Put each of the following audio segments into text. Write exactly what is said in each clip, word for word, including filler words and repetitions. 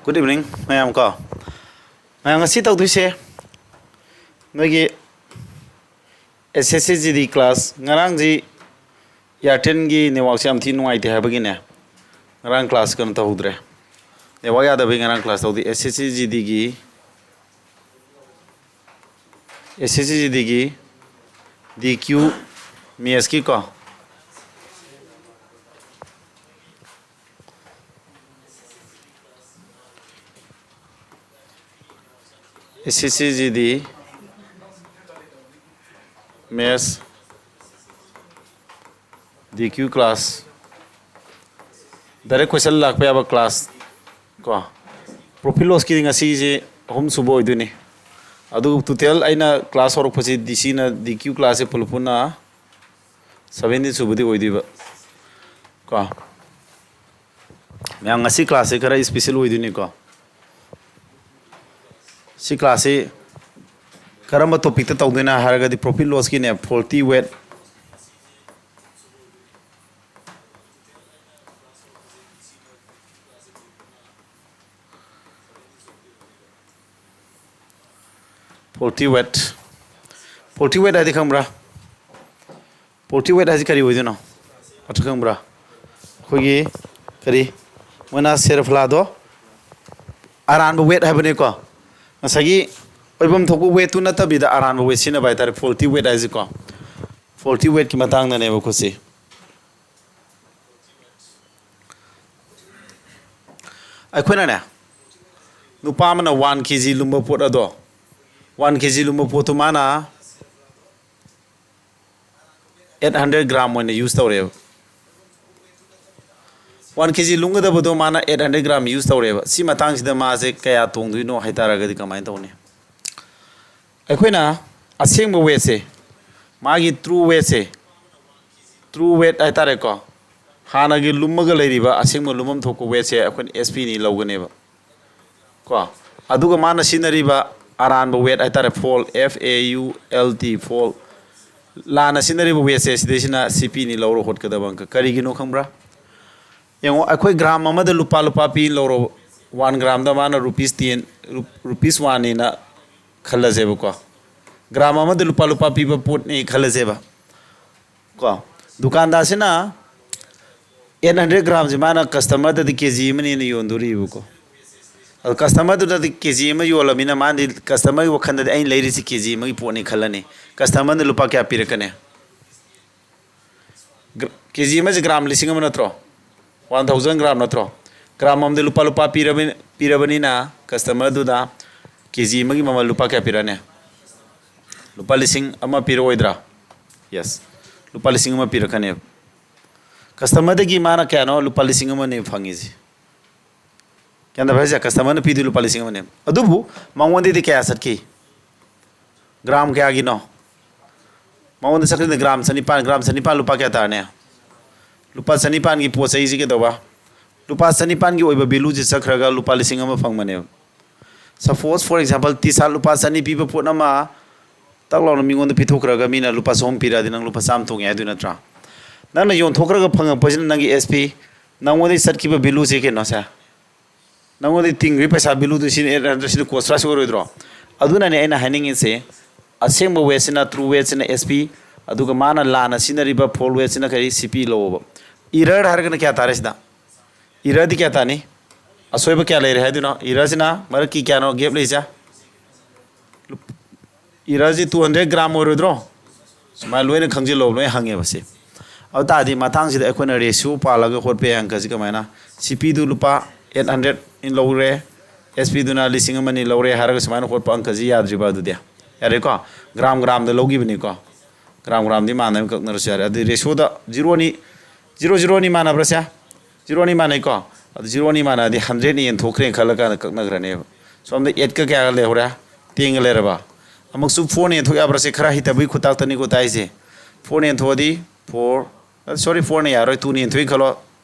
Good evening, ꯃꯌꯥꯝ ꯀꯣ꯫ ꯃꯌꯥꯝ, ꯉꯁꯤ ꯇꯧꯗꯣꯏꯁꯦ ꯅꯣꯏꯒꯤ S S C G D class꯫ ꯉꯔꯥꯡꯁꯤ Airtelꯒꯤ networkꯁꯦ ꯌꯥꯝ ꯊꯤ ꯅꯨꯡꯉꯥꯏꯇꯦ ꯍꯥꯏꯕꯒꯤꯅꯦ, ꯉꯔꯥꯡ class ꯀꯩꯅꯣ ꯇꯧꯍꯧꯗ꯭ꯔꯦ꯫ Network ꯌꯥꯗꯕꯒꯤ ꯉꯔꯥꯡ class ꯇꯧꯗꯦ꯫ S S C G Dꯒꯤ, S S C G Dꯒꯤ D Q Mathsꯀꯤ ꯀꯣ, S S C G D Maths D Q class, direct question ꯂꯥꯛꯄ ꯌꯥꯕ class ꯀꯣ꯫ Profit lossꯀꯤꯗꯤ ꯉꯁꯤꯁꯦ ꯑꯍꯨꯝ ꯁꯨꯕ ꯑꯣꯏꯗꯣꯏꯅꯤ꯫ ꯑꯗꯨ total ꯑꯩꯅ class ꯍꯧꯔꯛꯄꯁꯤ, DCꯅ DQ classꯁꯦ ꯄꯨꯂꯞ ꯄꯨꯟꯅ seventeen ꯁꯨꯕꯗꯤ ꯑꯣꯏꯗꯣꯏꯕ ꯀꯣ꯫ ꯃꯌꯥꯝ, ꯉꯁꯤ classꯁꯦ ꯈꯔ special ꯑꯣꯏꯗꯣꯏꯅꯤꯀꯣ꯫ ꯁꯤ classꯁꯤ ꯀꯔꯝꯕ topicꯇ ꯇꯧꯗꯣꯏꯅꯣ ꯍꯥꯏꯔꯒꯗꯤ, profit lossꯀꯤꯅꯦ, faulty weight, faulty weight, faulty weight ꯍꯥꯏꯗꯤ ꯈꯪꯕ꯭ꯔꯥ? Faulty weight ꯍꯥꯏꯁꯤ ꯀꯔꯤ ꯑꯣꯏꯗꯣꯏꯅꯣ? ꯑꯗꯨ ꯈꯪꯕ꯭ꯔꯥ? ꯑꯩꯈꯣꯏꯒꯤ ꯀꯔꯤ, ꯃꯣꯏꯅ ꯁꯦꯔꯐꯂꯥꯗꯣ ꯑꯔꯥꯟꯕ weight ꯍꯥꯏꯕꯅꯤꯀꯣ꯫ ꯉꯁꯥꯏꯒꯤ ꯑꯣꯏꯐꯝ ꯊꯣꯛꯄ weightꯇꯨ ꯅꯠꯇꯕꯤꯗ ꯑꯔꯥꯟꯕ weight ꯁꯤꯖꯤꯟꯅꯕ ꯍꯥꯏꯇꯥꯔꯦ, faulty weight ꯍꯥꯏꯁꯤꯀꯣ꯫ Faulty weightꯀꯤ ꯃꯇꯥꯡꯗꯅꯦꯕ ꯈꯨꯠꯁꯤ꯫ ꯑꯩꯈꯣꯏꯅꯅꯦ, ꯅꯨꯄꯥ ꯑꯃꯅ one K G ꯂꯨꯝꯕ ꯄꯣꯠ ꯑꯗꯣ, one K G ꯂꯨꯝꯕ ꯄꯣꯠꯇꯨ ꯃꯥꯅ eight hundred gram ꯑꯣꯏꯅ use ꯇꯧꯔꯦꯕ꯫ One K G ꯂꯨꯝꯒꯗꯕꯗꯣ ꯃꯥꯅ eight hundred gram use ꯇꯧꯔꯦꯕ꯫ ꯁꯤ ꯃꯇꯥꯡꯁꯤꯗ ꯃꯥꯁꯦ ꯀꯌꯥ ꯇꯣꯡꯗꯣꯏꯅꯣ ꯍꯥꯏꯇꯥꯔꯒꯗꯤ ꯀꯃꯥꯏꯅ ꯇꯧꯅꯤ? ꯑꯩꯈꯣꯏꯅ ꯑꯁꯦꯡꯕ weightꯁꯦ, ꯃꯥꯒꯤ true weightꯁꯦ, true weight ꯍꯥꯏꯇꯥꯔꯦꯀꯣ, ꯍꯥꯟꯅꯒꯤ ꯂꯨꯝꯃꯒ ꯂꯩꯔꯤꯕ ꯑꯁꯦꯡꯕ ꯂꯨꯝꯐꯝ ꯊꯣꯛꯄ weightꯁꯦ ꯑꯩꯈꯣꯏꯅ S P ꯅꯤ ꯂꯧꯒꯅꯦꯕ ꯀꯣ꯫ ꯑꯗꯨꯒ ꯃꯥꯅ ꯁꯤꯖꯤꯟꯅꯔꯤꯕ ꯑꯔꯥꯟꯕ weight ꯍꯥꯏꯇꯥꯔꯦ, fault, F A U L T, fault, ꯂꯥꯟꯅ ꯁꯤꯖꯤꯟꯅꯔꯤꯕ weightꯁꯦ, ꯁꯤꯗꯩꯁꯤꯅ C P ꯅꯤ ꯂꯧꯔꯣ ꯍꯣꯠꯀꯗꯕ ꯑꯪꯀ꯫ ꯀꯔꯤꯒꯤꯅꯣ ꯈꯪꯕ꯭ꯔꯥ? ꯌꯦꯡꯉꯣ, ꯑꯩꯈꯣꯏ gram ꯑꯃꯗ ꯂꯨꯄꯥ, ꯂꯨꯄꯥ ꯄꯤ ꯂꯧꯔꯣ, ꯋꯥꯟ ꯒ꯭ꯔꯥꯝꯗ ꯃꯥꯅ ꯔꯨꯄꯤꯁ ꯇꯦꯟ, ꯔꯨꯄꯤꯁ ꯋꯥꯟꯅꯤꯅ ꯈꯜꯂꯁꯦꯕꯀꯣ꯫ ꯒ꯭ꯔꯥꯝ ꯑꯃꯗ ꯂꯨꯄꯥ, ꯂꯨꯄꯥ ꯄꯤꯕ ꯄꯣꯠꯅꯤ ꯈꯜꯂꯁꯦꯕ꯫ ꯀꯣ, ꯗꯨꯀꯥꯟꯗꯥꯔꯁꯤꯅ ꯑꯩꯠ ꯍꯟꯗ꯭ꯔꯦꯠ ꯒ꯭ꯔꯥꯝꯁꯦ ꯃꯥꯅ ꯀꯁꯇꯃꯔꯗꯗꯤ ꯀꯦ ꯖꯤ ꯑꯃꯅꯦꯅ ꯌꯣꯟꯗꯣꯔꯤꯕꯀꯣ꯫ ꯑꯗꯣ ꯀꯁꯇꯃꯔꯗꯨꯗꯗꯤ ꯀꯦ ꯖꯤ ꯑꯃ ꯌꯣꯜꯂꯃꯤꯅ ꯃꯥꯗꯤ ꯀꯁꯇꯃꯔꯒꯤ ꯋꯥꯈꯜꯗꯗꯤ ꯑꯩꯅ ꯂꯩꯔꯤꯁꯤ ꯀꯦ ꯖꯤ ꯑꯃꯒꯤ ꯄꯣꯠꯅꯤ ꯈꯜꯂꯅꯤ꯫ ꯀꯁꯇꯃꯔꯅ ꯂꯨꯄꯥ ꯀꯌꯥ ꯄꯤꯔꯛꯀꯅꯤ? ꯒ꯭ꯔ-, ꯀꯦ ꯖꯤ ꯑꯃꯁꯦ ꯒ꯭ꯔꯥꯝ ꯂꯤꯁꯤꯡ ꯑꯃ ꯅꯠꯇ꯭ꯔꯣ? ꯋꯥꯟ ꯊꯥꯎꯖꯟ ꯒ꯭ꯔꯥꯝ ꯅꯠꯇ꯭ꯔꯣ? ꯒ꯭ꯔꯥꯝ ꯑꯃꯗ ꯂꯨꯄꯥ, ꯂꯨꯄꯥ ꯄꯤꯔꯕꯅꯤ-, ꯄꯤꯔꯕꯅꯤꯅ ꯀꯁꯇꯃꯔꯗꯨꯗ ꯀꯦ ꯖꯤ ꯑꯃꯒꯤ ꯃꯃꯜ ꯂꯨꯄꯥ ꯀꯌꯥ ꯄꯤꯔꯛꯑꯅꯤ? ꯂꯨꯄꯥ ꯂꯤꯁꯤꯡ ꯑꯃ ꯄꯤꯔꯛꯑꯣꯏꯗ꯭ꯔꯥ? ꯌꯦꯁ, ꯂꯨꯄꯥ ꯂꯤꯁꯤꯡ ꯑꯃ ꯄꯤꯔꯛꯀꯅꯦꯕ꯫ ꯀꯁꯇꯃꯔꯗꯒꯤ ꯃꯥꯅ ꯀꯌꯥꯅꯣ? ꯂꯨꯄꯥ ꯂꯤꯁꯤꯡ ꯑꯃꯅꯦ ꯐꯪꯉꯤꯁꯦ꯫ ꯒ꯭ꯌꯥꯟ ꯇꯥꯕ꯭ꯔꯥ ꯍꯥꯏꯁꯦ? ꯀꯁꯇꯃꯔꯅ ꯄꯤꯗꯣꯏ ꯂꯨꯄꯥ ꯂꯤꯁꯤꯡ ꯑꯃꯅꯦ꯫ ꯑꯗꯨꯕꯨ ꯃꯉꯣꯟꯗꯩꯗꯤ ꯀꯌꯥ ꯆꯠꯈꯤ? ꯒ꯭ꯔꯥꯝ ꯀꯌꯥꯒꯤꯅꯣ? ꯃꯉꯣꯟꯗ ꯆꯠꯈ꯭ꯔꯤꯗ ꯒ꯭ꯔꯥꯝ ꯆꯅꯤꯄꯥꯟ, ꯒ꯭ꯔꯥꯝ ꯆꯅꯤꯄꯥꯟ ꯂꯨꯄꯥ ꯀꯌꯥ ꯇꯥꯔꯅꯤ? ꯂꯨꯄꯥ ꯆꯅꯤꯄꯥꯟꯒꯤ ꯄꯣꯠ ꯆꯩꯁꯤ ꯀꯩꯗꯧꯕ? ꯂꯨꯄꯥ ꯆꯅꯤꯄꯥꯟꯒꯤ ꯑꯣꯏꯕ ꯚꯦꯂꯨꯁꯤ ꯆꯠꯈ꯭ꯔꯒ ꯂꯨꯄꯥ ꯂꯤꯁꯤꯡ ꯑꯃ ꯐꯪꯕꯅꯦꯕ꯫ Suppose, for example, T shirt ꯂꯨꯄꯥ ꯆꯅꯤ ꯄꯤꯕ ꯄꯣꯠ ꯑꯃ ꯇꯛ ꯂꯥꯎꯅ ꯃꯤꯉꯣꯟꯗ ꯄꯤꯊꯣꯛꯈ꯭ꯔꯒ ꯃꯤꯅ ꯂꯨꯄꯥ ꯆꯍꯨꯝ ꯄꯤꯔꯛꯑꯗꯤ ꯅꯪ ꯂꯨꯄꯥ ꯆꯥꯝꯃ ꯇꯣꯡꯉꯦ ꯍꯥꯏꯗꯣꯏ ꯅꯠꯇ꯭ꯔꯥ? ꯅꯪꯅ ꯌꯣꯟꯊꯣꯛꯈ꯭ꯔꯒ ꯐꯪꯉꯛꯄꯁꯤꯅ ꯅꯪꯒꯤ ꯑꯦꯁ ꯄꯤ, ꯅꯪꯉꯣꯟꯗꯒꯤ ꯆꯠꯈꯤꯕ ꯚꯦꯂꯨꯁꯦ ꯀꯩꯅꯣꯁꯦ, ꯅꯪꯉꯣꯟꯗꯒꯤ ꯇꯤꯡꯈ꯭ꯔꯤ ꯄꯩꯁꯥ ꯚꯦꯂꯨꯗꯨ ꯁꯤꯅ ꯑꯦꯠ ꯍꯟꯗ꯭ꯔꯦꯠ, ꯁꯤꯅ ꯀꯣꯁ ꯄ꯭ꯔꯥꯏꯁ ꯑꯣꯏꯔꯣꯏꯗ꯭ꯔꯣ? ꯑꯗꯨꯅꯅꯦ ꯑꯩꯅ ꯍꯥꯏꯅꯤꯡꯉꯤꯁꯦ, ꯑꯁꯦꯡꯕ ꯋꯦꯠꯁꯤꯅ, ꯇ꯭ꯔꯨ ꯋꯦꯠꯁꯤꯅ ꯑꯦꯁ ꯄꯤ, ꯑꯗꯨꯒ ꯃꯥꯅ ꯂꯥꯟꯅ ꯁꯤꯖꯤꯟꯅꯔꯤꯕ ꯐꯣꯜ ꯋꯦꯠꯁꯤꯅ ꯀꯔꯤ? ꯁꯤ ꯄꯤ ꯂꯧꯑꯣꯕ꯫ ꯏꯔꯔ ꯍꯥꯏꯔꯒꯅ ꯀꯌꯥ ꯇꯥꯔꯦ ꯁꯤꯗ? ꯏꯔꯔꯗꯤ ꯀꯌꯥ ꯇꯥꯅꯤ? ꯑꯁꯣꯏꯕ ꯀꯌꯥ ꯂꯩꯔꯦ ꯍꯥꯏꯗꯣꯏꯅꯣ? ꯏꯔꯔꯁꯤꯅ ꯃꯔꯛꯀꯤ ꯀꯌꯥꯅꯣ ꯒꯦꯞ ꯂꯩꯁꯦ? ꯏꯔꯔꯁꯤ ꯇꯨ ꯍꯟꯗ꯭ꯔꯦꯠ ꯒ꯭ꯔꯥꯝ ꯑꯣꯏꯔꯣꯏꯗ꯭ꯔꯣ? ꯁꯨꯃꯥꯏꯅ ꯂꯣꯏꯅ ꯈꯪꯖꯤꯜꯂꯣ, ꯂꯣꯏ ꯍꯪꯉꯦꯕ ꯁꯤ꯫ ꯑꯗꯨ ꯇꯥꯔꯗꯤ ꯃꯇꯥꯡꯁꯤꯗ ꯑꯩꯈꯣꯏꯅ ꯔꯦꯁꯤꯌꯣ ꯄꯥꯜꯂꯒ ꯍꯣꯠꯄ ꯌꯥꯏ꯫ ꯑꯪꯀꯁꯤ ꯀꯃꯥꯏꯅ? ꯁꯤ ꯄꯤꯗꯨ ꯂꯨꯄꯥ ꯑꯩꯠ ꯍꯟꯗ꯭ꯔꯦꯠ ꯏꯟ ꯂꯧꯔꯦ, ꯑꯦꯁ ꯄꯤꯗꯨꯅ ꯂꯤꯁꯤꯡ ꯑꯃꯅꯤ ꯂꯧꯔꯦ ꯍꯥꯏꯔꯒ ꯁꯨꯃꯥꯏꯅ ꯍꯣꯠꯄ ꯑꯪꯀꯁꯤ ꯌꯥꯗ꯭ꯔꯤꯕ? ꯑꯗꯨꯗꯤ ꯌꯥꯔꯦꯀꯣ, ꯒ꯭ꯔꯥꯝ ꯒ꯭ꯔꯥꯝꯗ ꯂꯧꯈꯤꯕꯅꯤꯀꯣ꯫ ꯒ꯭ꯔꯥꯝ ꯒ꯭ꯔꯥꯝꯗꯤ ꯃꯥꯟꯅꯕ ꯀꯛꯅꯔꯁꯨ ꯌꯥꯔꯦ꯫ ꯑꯗꯨꯗꯤ ꯔꯦꯁꯤꯌꯣꯗ ꯖꯤꯔꯣꯅꯤ, ꯖꯤꯔꯣ ꯖꯤꯔꯣꯅꯤ ꯃꯥꯟꯅꯕ꯭ꯔꯥ ꯁꯦ? ꯖꯤꯔꯣꯅꯤ ꯃꯥꯟꯅꯩꯀꯣ꯫ ꯑꯗꯨ ꯖꯤꯔꯣꯅꯤ ꯃꯥꯟꯅꯔꯗꯤ ꯍꯟꯗ꯭ꯔꯦꯠꯅ ꯌꯦꯟꯊꯣꯛꯈ꯭ꯔꯦꯅ ꯈꯜꯂꯀꯥꯟꯗ ꯀꯛꯅꯈ꯭ꯔꯅꯦꯕ꯫ ꯁꯣꯝꯗ ꯑꯩꯠꯀ ꯀꯌꯥꯒ ꯂꯩꯍꯧꯔꯦ? ꯇꯦꯟꯒ ꯂꯩꯔꯕ꯫ ꯑꯃꯨꯛꯁꯨ ꯐꯣꯔꯅ ꯌꯦꯟꯊꯣꯛ ꯌꯥꯕ꯭ꯔꯥ ꯁꯦ? ꯈꯔ ꯍꯩꯇꯕꯒꯤ ꯈꯨꯇꯥꯛꯇꯅꯤꯀꯣ ꯇꯥꯏꯁꯦ꯫ ꯐꯣꯔꯅ ꯌꯦꯟꯊꯣꯛꯑꯗꯤ ꯐꯣꯔ, ꯁꯣꯔꯤ, ꯐꯣꯔꯅ ꯌꯥꯔꯣꯏ, ꯇꯨꯅ ꯌꯦꯟꯊꯣꯛꯏ ꯈꯜꯂꯣ꯫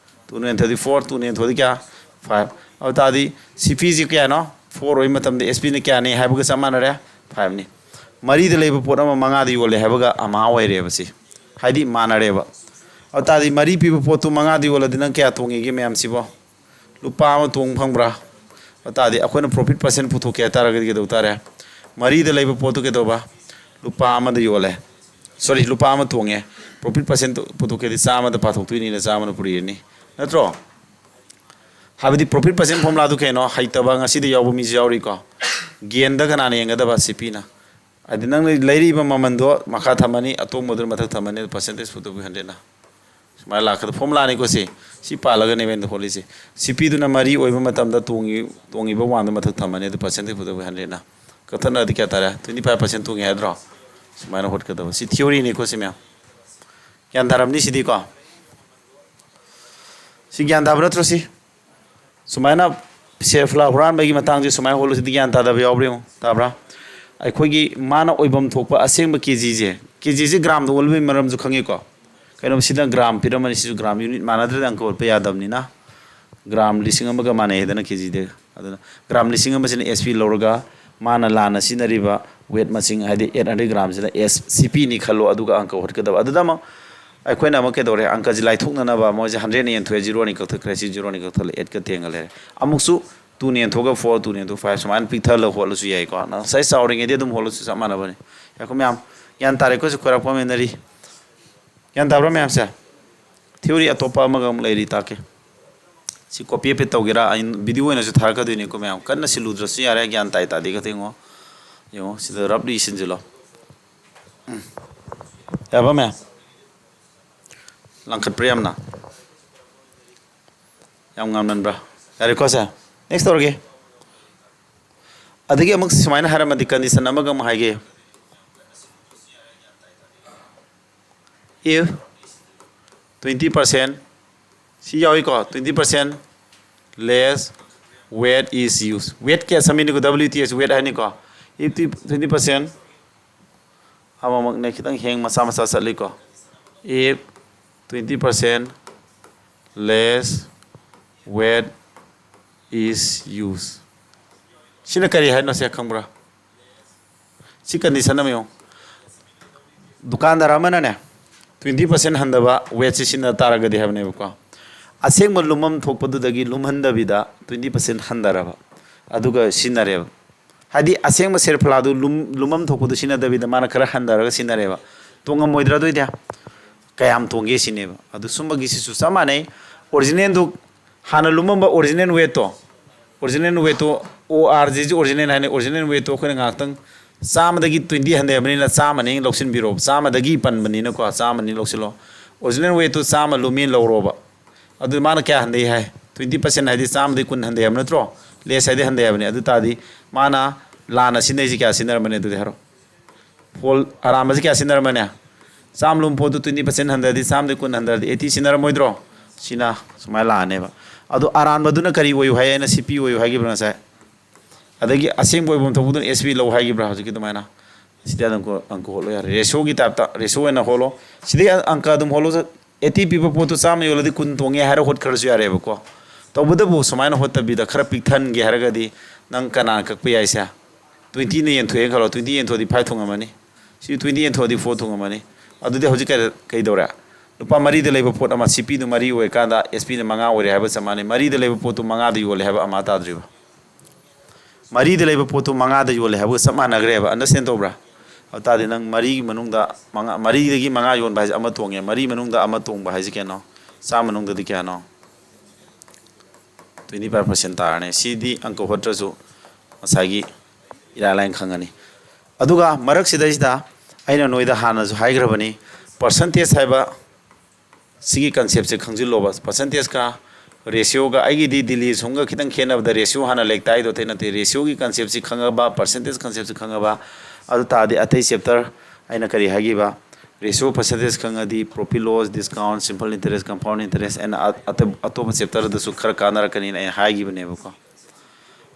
ꯇꯨꯅ ꯌꯦꯟꯊꯣꯛꯑꯗꯤ ꯐꯣꯔ, ꯇꯨꯅ ꯌꯦꯟꯊꯣꯛꯑꯗꯤ ꯀꯌꯥ? ꯐꯥꯏꯚ꯫ ꯑꯗꯨ ꯇꯥꯔꯗꯤ ꯁꯤ ꯄꯤꯁꯤ ꯀꯌꯥꯅꯣ? ꯐꯣꯔ ꯑꯣꯏꯕ ꯃꯇꯝꯗ ꯑꯦꯁ ꯄꯤꯅ ꯀꯌꯥꯅꯤ ꯍꯥꯏꯕꯒ ꯆꯞ ꯃꯥꯟꯅꯔꯦ? ꯐꯥꯏꯚꯅꯤ꯫ ꯃꯔꯤꯗ ꯂꯩꯕ ꯄꯣꯠ ꯑꯃ ꯃꯉꯥꯗ ꯌꯣꯜꯂꯦ ꯍꯥꯏꯕꯒ ꯑꯃꯥ ꯑꯣꯏꯔꯦꯕ ꯁꯤ, ꯍꯥꯏꯗꯤ ꯃꯥꯟꯅꯔꯦꯕ꯫ ꯑꯗꯨ ꯇꯥꯔꯗꯤ ꯃꯔꯤ ꯄꯤꯕ ꯄꯣꯠꯇꯨ ꯃꯉꯥꯗ ꯌꯣꯜꯂꯗꯤ ꯅꯪ ꯀꯌꯥ ꯇꯣꯡꯉꯤꯒꯦ ꯃꯌꯥꯝꯁꯤꯕꯣ? ꯂꯨꯄꯥ ꯑꯃ ꯇꯣꯡ ꯐꯪꯕ꯭ꯔꯥ? ꯃꯇꯥꯗꯤ ꯑꯩꯈꯣꯏꯅ profit percent ꯄꯨꯊꯣꯛꯀꯦ ꯍꯥꯏꯇꯥꯔꯒꯗꯤ ꯀꯩꯗꯧ ꯇꯥꯔꯦ? ꯃꯔꯤꯗ ꯂꯩꯕ ꯄꯣꯠꯇꯨ ꯀꯩꯗꯧꯕ? ꯂꯨꯄꯥ ꯑꯃꯗ ꯌꯣꯜꯂꯦ, ꯁꯣꯔꯤ, ꯂꯨꯄꯥ ꯑꯃ ꯇꯣꯡꯉꯦ꯫ Profit percent ꯄꯨꯊꯣꯛꯀꯦꯗꯤ ꯆꯥꯝꯃꯗ ꯄꯥꯊꯣꯛꯇꯣꯏꯅꯤꯅ ꯆꯥꯝꯃꯅ ꯄꯨꯔꯤꯅꯤ, ꯅꯠꯇ꯭ꯔꯣ? ꯍꯥꯏꯕꯗꯤ profit percent formulaꯗꯨ ꯀꯩꯅꯣ? ꯍꯩꯇꯕ ꯉꯁꯤꯗ ꯌꯥꯎꯕ ꯃꯤꯁꯨ ꯌꯥꯎꯔꯤꯀꯣ꯫ Gainꯗ ꯀꯅꯥꯅ ꯌꯦꯡꯒꯗꯕ? ꯁꯤꯄꯤꯅ꯫ ꯍꯥꯏꯗꯤ ꯅꯪꯅ ꯂꯩꯔꯤꯕ ꯃꯃꯜꯗꯣ ꯃꯈꯥ ꯊꯝꯃꯅꯤ, ꯑꯇꯣꯡꯕꯗꯨꯅ ꯃꯊꯛ ꯊꯝꯃꯅꯤ, percentage ꯄꯨꯊꯣꯛꯄ ꯍꯟꯗ꯭ꯔꯦꯠꯅ꯫ ꯁꯨꯃꯥꯏꯅ ꯂꯥꯛꯀꯗꯕ formulaꯅꯤꯀꯣ ꯁꯤ꯫ ꯁꯤ ꯄꯥꯜꯂꯒꯅꯦꯕ ꯑꯩꯅ ꯍꯣꯠꯂꯤꯁꯦ꯫ ꯁꯤꯄꯤꯗꯨꯅ ꯃꯔꯤ ꯑꯣꯏꯕ ꯃꯇꯝꯗ ꯇꯣꯡꯉꯤ-, ꯇꯣꯡꯉꯤꯕ oneꯗꯨ ꯃꯊꯛ ꯊꯝꯃꯅꯤ, ꯑꯗꯨ percentage ꯄꯨꯊꯣꯛꯄ ꯍꯟꯗ꯭ꯔꯦꯠꯅ꯫ ꯀꯛꯊꯠꯅꯔꯗꯤ ꯀꯌꯥ ꯇꯥꯔꯦ? Twenty five percent ꯇꯣꯡꯉꯦ ꯍꯥꯏꯗ꯭ꯔꯣ? ꯁꯨꯃꯥꯏꯅ ꯍꯣꯠꯀꯗꯕ꯫ ꯁꯤ theoryꯅꯤꯀꯣ ꯁꯤ ꯃꯌꯥꯝ꯫ ꯒ꯭ꯌꯥꯟ ꯇꯥꯔꯝꯅꯤ ꯁꯤꯗꯤꯀꯣ? ꯁꯤ ꯒ꯭ꯌꯥꯟ ꯇꯥꯕ ꯅꯠꯇ꯭ꯔꯣ ꯁꯤ? ꯁꯨꯃꯥꯏꯅ ꯁꯦ ꯐ꯭ꯂꯥ ꯍꯨꯔꯥꯟꯕꯒꯤ ꯃꯇꯥꯡꯁꯦ ꯁꯨꯃꯥꯏꯅ ꯍꯣꯠꯂꯨꯁꯤꯗꯤ ꯒ꯭ꯌꯥꯟ ꯇꯥꯗꯕ ꯌꯥꯎꯕ꯭ꯔꯥ ꯌꯦꯡꯉꯨ, ꯇꯥꯕ꯭ꯔꯥ? ꯑꯩꯈꯣꯏꯒꯤ ꯃꯥꯅ ꯑꯣꯏꯐꯝ ꯊꯣꯛꯄ ꯑꯁꯦꯡꯕ KGꯁꯦ, KGꯁꯦ gramꯗ ꯑꯣꯜꯕꯒꯤ ꯃꯔꯝꯁꯨ ꯈꯪꯉꯤꯀꯣ? ꯀꯩꯅꯣ ꯁꯤꯗ gram ꯄꯤꯔꯝꯃꯅꯤ, ꯁꯤꯁꯨ gram unit ꯃꯥꯟꯅꯗ꯭ꯔꯗꯤ ꯑꯪꯀ ꯍꯣꯠꯄ ꯌꯥꯗꯕꯅꯤꯅ gram ꯂꯤꯁꯤꯡ ꯑꯃꯒ ꯃꯥꯟꯅꯩ ꯍꯥꯏꯗꯅ KGꯗ꯫ ꯑꯗꯨꯅ gram ꯂꯤꯁꯤꯡ ꯑꯃꯁꯤꯅ S P ꯂꯧꯔꯒ ꯃꯥꯅ ꯂꯥꯟꯅ ꯁꯤꯖꯤꯟꯅꯔꯤꯕ weight ꯃꯁꯤꯡ ꯍꯥꯏꯗꯤ eight hundred gramꯁꯤꯅ S C Pꯅꯤ ꯈꯜꯂꯣ, ꯑꯗꯨꯒ ꯑꯪꯀ ꯍꯣꯠꯀꯗꯕ꯫ ꯑꯗꯨꯗ ꯑꯃꯨꯛ ꯑꯩꯈꯣꯏꯅ ꯑꯃꯨꯛ ꯀꯩꯗꯧꯔꯦ? ꯑꯪꯀꯁꯤ ꯂꯥꯏꯊꯣꯛꯅꯅꯕ ꯃꯣꯏꯁꯦ hundredꯅ ꯌꯦꯟꯊꯣꯛꯑꯦ, zeroꯅꯤ ꯀꯛꯊꯠꯈ꯭ꯔꯦ, ꯁꯤ zeroꯅꯤ ꯀꯛꯊꯠꯂꯦ, eightꯀ ten ꯂꯩꯔꯦ꯫ ꯑꯃꯨꯛꯁꯨ twoꯅ ꯌꯦꯟꯊꯣꯛꯑꯒ four, twoꯅ ꯌꯦꯟꯊꯣꯛꯑꯒ five ꯁꯨꯃꯥꯏꯅ ꯄꯤꯛꯊꯍꯜꯂꯒ ꯍꯣꯠꯂꯁꯨ ꯌꯥꯏꯀꯣ꯫ ꯅꯪ ꯉꯁꯥꯏ ꯆꯥꯎꯔꯤꯉꯩꯗꯤ ꯑꯗꯨꯝ ꯍꯣꯠꯂꯁꯨ ꯆꯞ ꯃꯥꯟꯅꯕꯅꯤ꯫ ꯌꯥꯏꯀꯣ ꯃꯌꯥꯝ? ꯒ꯭ꯌꯥꯟ ꯇꯥꯔꯦꯀꯣ? ꯁꯤ ꯈꯣꯏꯔꯥꯛꯄꯝ ꯍꯦꯅꯔꯤ꯫ ꯒ꯭ꯌꯥꯟ ꯇꯥꯕ꯭ꯔꯥ ꯃꯌꯥꯝꯁꯦ? Theory ꯑꯇꯣꯞꯄ ꯑꯃꯒ ꯑꯃꯨꯛ ꯂꯩꯔꯤ, ꯇꯥꯛꯀꯦ꯫ ꯁꯤ copy paste ꯇꯧꯒꯦꯔꯥ? ꯑꯩ video ꯑꯣꯏꯅꯁꯨ ꯊꯥꯔꯛꯀꯗꯣꯏꯅꯤꯀꯣ ꯃꯌꯥꯝ꯫ ꯀꯟꯅ ꯁꯤꯜꯂꯨꯗ꯭ꯔꯁꯨ ꯌꯥꯔꯦ, ꯒ꯭ꯌꯥꯟ ꯇꯥꯏ ꯇꯥꯗꯦ ꯈꯛꯇ ꯌꯦꯡꯉꯣ꯫ ꯌꯦꯡꯉꯣ, ꯁꯤꯗ roughly ꯁꯤꯟꯖꯤꯜꯂꯣ꯫ ꯎꯝ꯫ ꯌꯥꯕ ꯃꯌꯥꯝ? ꯂꯪꯈꯠꯄ꯭ꯔꯥ ꯌꯥꯝꯅ? ꯌꯥꯝ ꯉꯥꯡꯃꯟꯕ꯭ꯔꯥ? ꯌꯥꯔꯦꯀꯣ ꯁꯦ? Next ꯇꯧꯔꯒꯦ꯫ ꯑꯗꯒꯤ ꯑꯃꯨꯛ ꯁꯨꯃꯥꯏꯅ ꯍꯥꯏꯔꯝꯃꯗꯤ condition ꯑꯃꯒ ꯑꯃꯨꯛ ꯍꯥꯏꯒꯦ꯫ If twenty percent, ꯁꯤ ꯌꯥꯎꯏꯀꯣ, twenty percent less weight is used, weight ꯀꯌꯥ ꯁꯝꯃꯤꯅꯤꯀꯣ? W T S weight ꯍꯥꯏꯅꯤꯀꯣ꯫ If twenty percent, ꯑꯃꯃꯛꯅꯦ, ꯈꯤꯇꯪ hang ꯃꯆꯥ ꯃꯆꯥ ꯆꯠꯂꯤꯀꯣ꯫ If twenty percent less weight is used, ꯁꯤꯅ ꯀꯔꯤ ꯍꯥꯏꯅꯣ ꯁꯦ, ꯈꯪꯕ꯭ꯔꯥ? ꯁꯤ condition ꯑꯃ ꯌꯦꯡꯉꯨ꯫ ꯗꯨꯀꯥꯟꯗꯥꯔ ꯑꯃꯅꯅꯦ twenty percent ꯍꯟꯊꯕ weightꯁꯤ ꯁꯤꯖꯤꯟꯅ ꯇꯥꯔꯒꯗꯤ ꯍꯥꯏꯕꯅꯦꯕꯀꯣ꯫ ꯑꯁꯦꯡꯕ ꯂꯨꯝꯐꯝ ꯊꯣꯛꯄꯗꯨꯗꯒꯤ ꯂꯨꯝꯍꯟꯗꯕꯤꯗ twenty percent ꯍꯟꯊꯔꯕ꯫ ꯑꯗꯨꯒ ꯁꯤꯖꯤꯟꯅꯔꯦꯕ꯫ ꯍꯥꯏꯗꯤ ꯑꯁꯦꯡꯕ ꯁꯦꯔꯐꯂꯥꯗꯨ ꯂꯨꯝ-, ꯂꯨꯝꯐꯝ ꯊꯣꯛꯄꯗꯨ ꯁꯤꯖꯤꯟꯅꯗꯕꯤꯗ ꯃꯥꯅ ꯈꯔ ꯍꯟꯊꯔꯒ ꯁꯤꯖꯤꯟꯅꯔꯦꯕ꯫ ꯇꯣꯡꯉꯝꯃꯣꯏꯗ꯭ꯔꯥ ꯑꯗꯨꯏꯗꯤ? ꯀꯌꯥꯝ ꯇꯣꯡꯒꯦ ꯁꯤꯅꯦꯕ꯫ ꯑꯗꯨ ꯁꯨꯝꯕꯒꯤꯁꯤꯁꯨ ꯆꯞ ꯃꯥꯟꯅꯩ꯫ ꯑꯣꯔꯤꯖꯤꯅꯦꯜꯗꯨ ꯍꯥꯟꯅ ꯂꯨꯝꯃꯝꯕ ꯑꯣꯔꯤꯖꯤꯅꯦꯜ ꯋꯦꯠꯇꯣ, ꯑꯣꯔꯤꯖꯤꯅꯦꯜ ꯋꯦꯠꯇꯣ, ꯑꯣ ꯑꯥꯔ ꯖꯤꯁꯤ ꯑꯣꯔꯤꯖꯤꯅꯦꯜ ꯍꯥꯏꯅ, ꯑꯣꯔꯤꯖꯤꯅꯦꯜ ꯋꯦꯠꯇꯣ ꯑꯩꯈꯣꯏꯅ ꯉꯥꯏꯍꯥꯛꯇꯪ ꯆꯥꯝꯃꯗꯒꯤ ꯇ꯭ꯋꯦꯟꯇꯤ ꯍꯟꯊꯩ ꯍꯥꯏꯕꯅꯤꯅ ꯆꯥꯝꯃꯅꯤ ꯂꯧꯁꯤꯟꯕꯤꯔꯣꯕ꯫ ꯆꯥꯝꯃꯗꯒꯤ ꯄꯟꯕꯅꯤꯅꯀꯣ, ꯆꯥꯝꯃꯅꯤ ꯂꯧꯁꯤꯜꯂꯣ꯫ ꯑꯣꯔꯤꯖꯤꯅꯦꯜ ꯋꯦꯠꯇꯨ ꯆꯥꯝꯃ ꯂꯨꯝꯃꯤ ꯂꯧꯔꯣꯕ꯫ ꯑꯗꯨ ꯃꯥꯅ ꯀꯌꯥ ꯍꯟꯊꯩ ꯍꯥꯏ? ꯇ꯭ꯋꯦꯟꯇꯤ ꯄꯥꯔꯁꯦꯟ ꯍꯥꯏꯗꯤ ꯆꯥꯝꯃꯗꯒꯤ ꯀꯨꯟ ꯍꯟꯊꯩ ꯍꯥꯏꯕ ꯅꯠꯇ꯭ꯔꯣ? ꯂꯦꯁ ꯍꯥꯏꯗꯤ ꯍꯟꯊꯩ ꯍꯥꯏꯕꯅꯤ꯫ ꯑꯗꯨ ꯇꯥꯔꯗꯤ ꯃꯥꯅ ꯂꯥꯟꯅ ꯁꯤꯖꯤꯟꯅꯩꯁꯤ ꯀꯌꯥ ꯁꯤꯖꯤꯟꯅꯔꯝꯃꯅꯤ ꯑꯗꯨꯗꯤ ꯍꯥꯏꯔꯣ? ꯐꯣꯜ ꯑꯔꯥꯟꯕꯁꯤ ꯀꯌꯥ ꯁꯤꯖꯤꯟꯅꯔꯝꯃꯅꯤ? ꯆꯥꯝꯃ ꯂꯨꯝ ꯄꯣꯠꯇꯨ ꯇ꯭ꯋꯦꯟꯇꯤ ꯄꯥꯔꯁꯦꯟ ꯍꯟꯊꯔꯗꯤ, ꯆꯥꯝꯃꯗꯒꯤ ꯀꯨꯟ ꯍꯟꯊꯔꯗꯤ ꯑꯩꯠꯇꯤ ꯁꯤꯖꯤꯟꯅꯔꯝꯃꯣꯏꯗ꯭ꯔꯣ? ꯁꯤꯅ ꯁꯨꯃꯥꯏꯅ ꯂꯥꯛꯑꯅꯦꯕ꯫ ꯑꯗꯨ ꯑꯔꯥꯟꯕꯗꯨꯅ ꯀꯔꯤ ꯑꯣꯏꯌꯨ ꯍꯥꯏ? ꯑꯩꯅ ꯁꯤ ꯄꯤ ꯑꯣꯏꯌꯨ ꯍꯥꯏꯈꯤꯕ꯭ꯔꯥ ꯉꯁꯥꯏ? ꯑꯗꯒꯤ ꯑꯁꯦꯡꯕ ꯑꯣꯏꯐꯝ ꯊꯣꯛꯄꯗꯨꯅ ꯑꯦꯁ ꯄꯤ ꯂꯧ ꯍꯥꯏꯈꯤꯕ꯭ꯔꯥ ꯍꯧꯖꯤꯛꯀꯤ ꯑꯗꯨꯃꯥꯏꯅ? ꯁꯤꯗꯤ ꯑꯗꯨꯝ ꯑꯪꯀ ꯍꯣꯠꯂꯣ ꯌꯥꯔꯦ꯫ ꯔꯦꯁꯤꯌꯣꯒꯤ ꯇꯥꯏꯞꯇ ꯔꯦꯁꯤꯌꯣ ꯑꯣꯏꯅ ꯍꯣꯠꯂꯣ꯫ ꯁꯤꯗꯤ ꯑꯪꯀ ꯑꯗꯨꯝ ꯍꯣꯠꯂꯣ꯫ ꯑꯩꯠꯇꯤ ꯄꯤꯕ ꯄꯣꯠꯇꯨ ꯆꯥꯝꯃ ꯌꯣꯜꯂꯗꯤ ꯀꯨꯟ ꯇꯣꯡꯉꯦ ꯍꯥꯏꯔ ꯍꯣꯠꯈ꯭ꯔꯁꯨ ꯌꯥꯔꯦꯕꯀꯣ꯫ ꯇꯧꯕꯇꯕꯨ ꯁꯨꯃꯥꯏꯅ ꯍꯣꯠꯇꯕꯤꯗ ꯈꯔ ꯄꯤꯛꯊꯟꯒꯦ ꯍꯥꯏꯔꯒꯗꯤ ꯅꯪ ꯀꯅꯥꯅ ꯀꯛꯄ ꯌꯥꯏꯁꯦ? ꯇ꯭ꯋꯦꯟꯇꯤꯅ ꯌꯦꯟꯊꯣꯛꯑꯦꯅ ꯈꯜꯂꯣ, ꯇ꯭ꯋꯦꯟꯇꯤ ꯌꯦꯟꯊꯣꯛꯑꯗꯤ ꯐꯥꯏꯚ ꯊꯣꯡꯉꯝꯃꯅꯤ꯫ ꯁꯤ ꯇ꯭ꯋꯦꯟꯇꯤ ꯌꯦꯟꯊꯣꯛꯑꯗꯤ ꯐꯣꯔ ꯊꯣꯡꯉꯝꯃꯅꯤ꯫ ꯑꯗꯨꯗꯤ ꯍꯧꯖꯤꯛ ꯀꯩ-, ꯀꯩꯗꯧꯔꯦ? ꯂꯨꯄꯥ ꯃꯔꯤꯗ ꯂꯩꯕ ꯄꯣꯠ ꯑꯃ, ꯁꯤ ꯄꯤꯗꯨ ꯃꯔꯤ ꯑꯣꯏꯔꯀꯥꯟꯗ ꯑꯦꯁ ꯄꯤꯅ ꯃꯉꯥ ꯑꯣꯏꯔꯦ ꯍꯥꯏꯕ ꯆꯞ ꯃꯥꯟꯅꯩ꯫ ꯃꯔꯤꯗ ꯂꯩꯕ ꯄꯣꯠꯇꯨ ꯃꯉꯥꯗ ꯌꯣꯜꯂꯦ ꯍꯥꯏꯕ ꯑꯃ ꯇꯥꯗ꯭ꯔꯤꯕ? ꯃꯔꯤꯗ ꯂꯩꯕ ꯄꯣꯠꯇꯨ ꯃꯉꯥꯗ ꯌꯣꯜꯂꯦ ꯍꯥꯏꯕꯒ ꯆꯞ ꯃꯥꯟꯅꯈ꯭ꯔꯦꯕ꯫ ꯑꯟꯗꯔꯁꯇꯦꯟ ꯇꯧꯕ꯭ꯔꯥ? ꯑꯗꯨ ꯇꯥꯔꯗꯤ ꯅꯪ ꯃꯔꯤꯒꯤ ꯃꯅꯨꯡꯗ ꯃꯉꯥ, ꯃꯔꯤꯗꯒꯤ ꯃꯉꯥ ꯌꯣꯟꯕ ꯍꯥꯏꯁꯦ ꯑꯃ ꯇꯣꯡꯉꯦ꯫ ꯃꯔꯤ ꯃꯅꯨꯡꯗ ꯑꯃ ꯇꯣꯡꯕ ꯍꯥꯏꯁꯦ ꯀꯌꯥꯅꯣ? ꯆꯥꯝꯃ ꯃꯅꯨꯡꯗꯗꯤ ꯀꯌꯥꯅꯣ? ꯇ꯭ꯋꯦꯟꯇꯤ ꯐꯥꯏꯚ ꯄꯥꯔꯁꯦꯟ ꯇꯥꯔꯅꯤ꯫ ꯁꯤꯗꯤ ꯑꯪꯀ ꯍꯣꯠꯇ꯭ꯔꯁꯨ ꯉꯁꯥꯏꯒꯤ ꯏꯔꯥꯏ ꯂꯥꯏꯅ ꯈꯪꯉꯅꯤ꯫ ꯑꯗꯨꯒ ꯃꯔꯛꯁꯤꯗꯩꯁꯤꯗ ꯑꯩꯅ ꯅꯣꯏꯗ ꯍꯥꯟꯅꯁꯨ ꯍꯥꯏꯈ꯭ꯔꯕꯅꯤ, ꯄꯥꯔꯁꯦꯟꯇꯦꯖ ꯍꯥꯏꯕ ꯁꯤꯒꯤ ꯀꯟꯁꯦꯞꯁꯦ ꯈꯪꯖꯤꯜꯂꯣꯕ꯫ ꯄꯥꯔꯁꯦꯟꯇꯦꯖꯀ ꯔꯦꯁꯤꯌꯣꯒ, ꯑꯩꯒꯤꯗꯤ ꯗꯤꯜꯂꯤ ꯁꯣꯝꯒ ꯈꯤꯇꯪ ꯈꯦꯠꯅꯕꯗ ꯔꯦꯁꯤꯌꯣ ꯍꯥꯟꯅ ꯂꯩꯇꯥꯏꯗꯣ ꯑꯇꯩ ꯅꯠꯇꯦ꯫ ꯔꯦꯁꯤꯌꯣꯒꯤ ꯀꯟꯁꯦꯞꯁꯤ ꯈꯪꯉꯕ, ꯄꯥꯔꯁꯦꯟꯇꯦꯖ ꯀꯟꯁꯦꯞꯁꯤ ꯈꯪꯉꯕ, ꯑꯗꯨ ꯇꯥꯔꯗꯤ ꯑꯇꯩ ꯆꯦꯞꯇꯔ ꯑꯩꯅ ꯀꯔꯤ ꯍꯥꯏꯈꯤꯕ, ꯔꯦꯁꯤꯌꯣ ꯄꯥꯔꯁꯦꯟꯇꯦꯖ ꯈꯪꯉꯗꯤ profit loss, discount, simple interest, compound interest and ꯑꯇꯣꯞꯄ ꯆꯦꯞꯇꯔꯗꯁꯨ ꯈꯔ ꯀꯥꯟꯅꯔꯛꯀꯅꯤꯅ ꯑꯩꯅ ꯍꯥꯏꯈꯤꯕꯅꯦꯕꯀꯣ꯫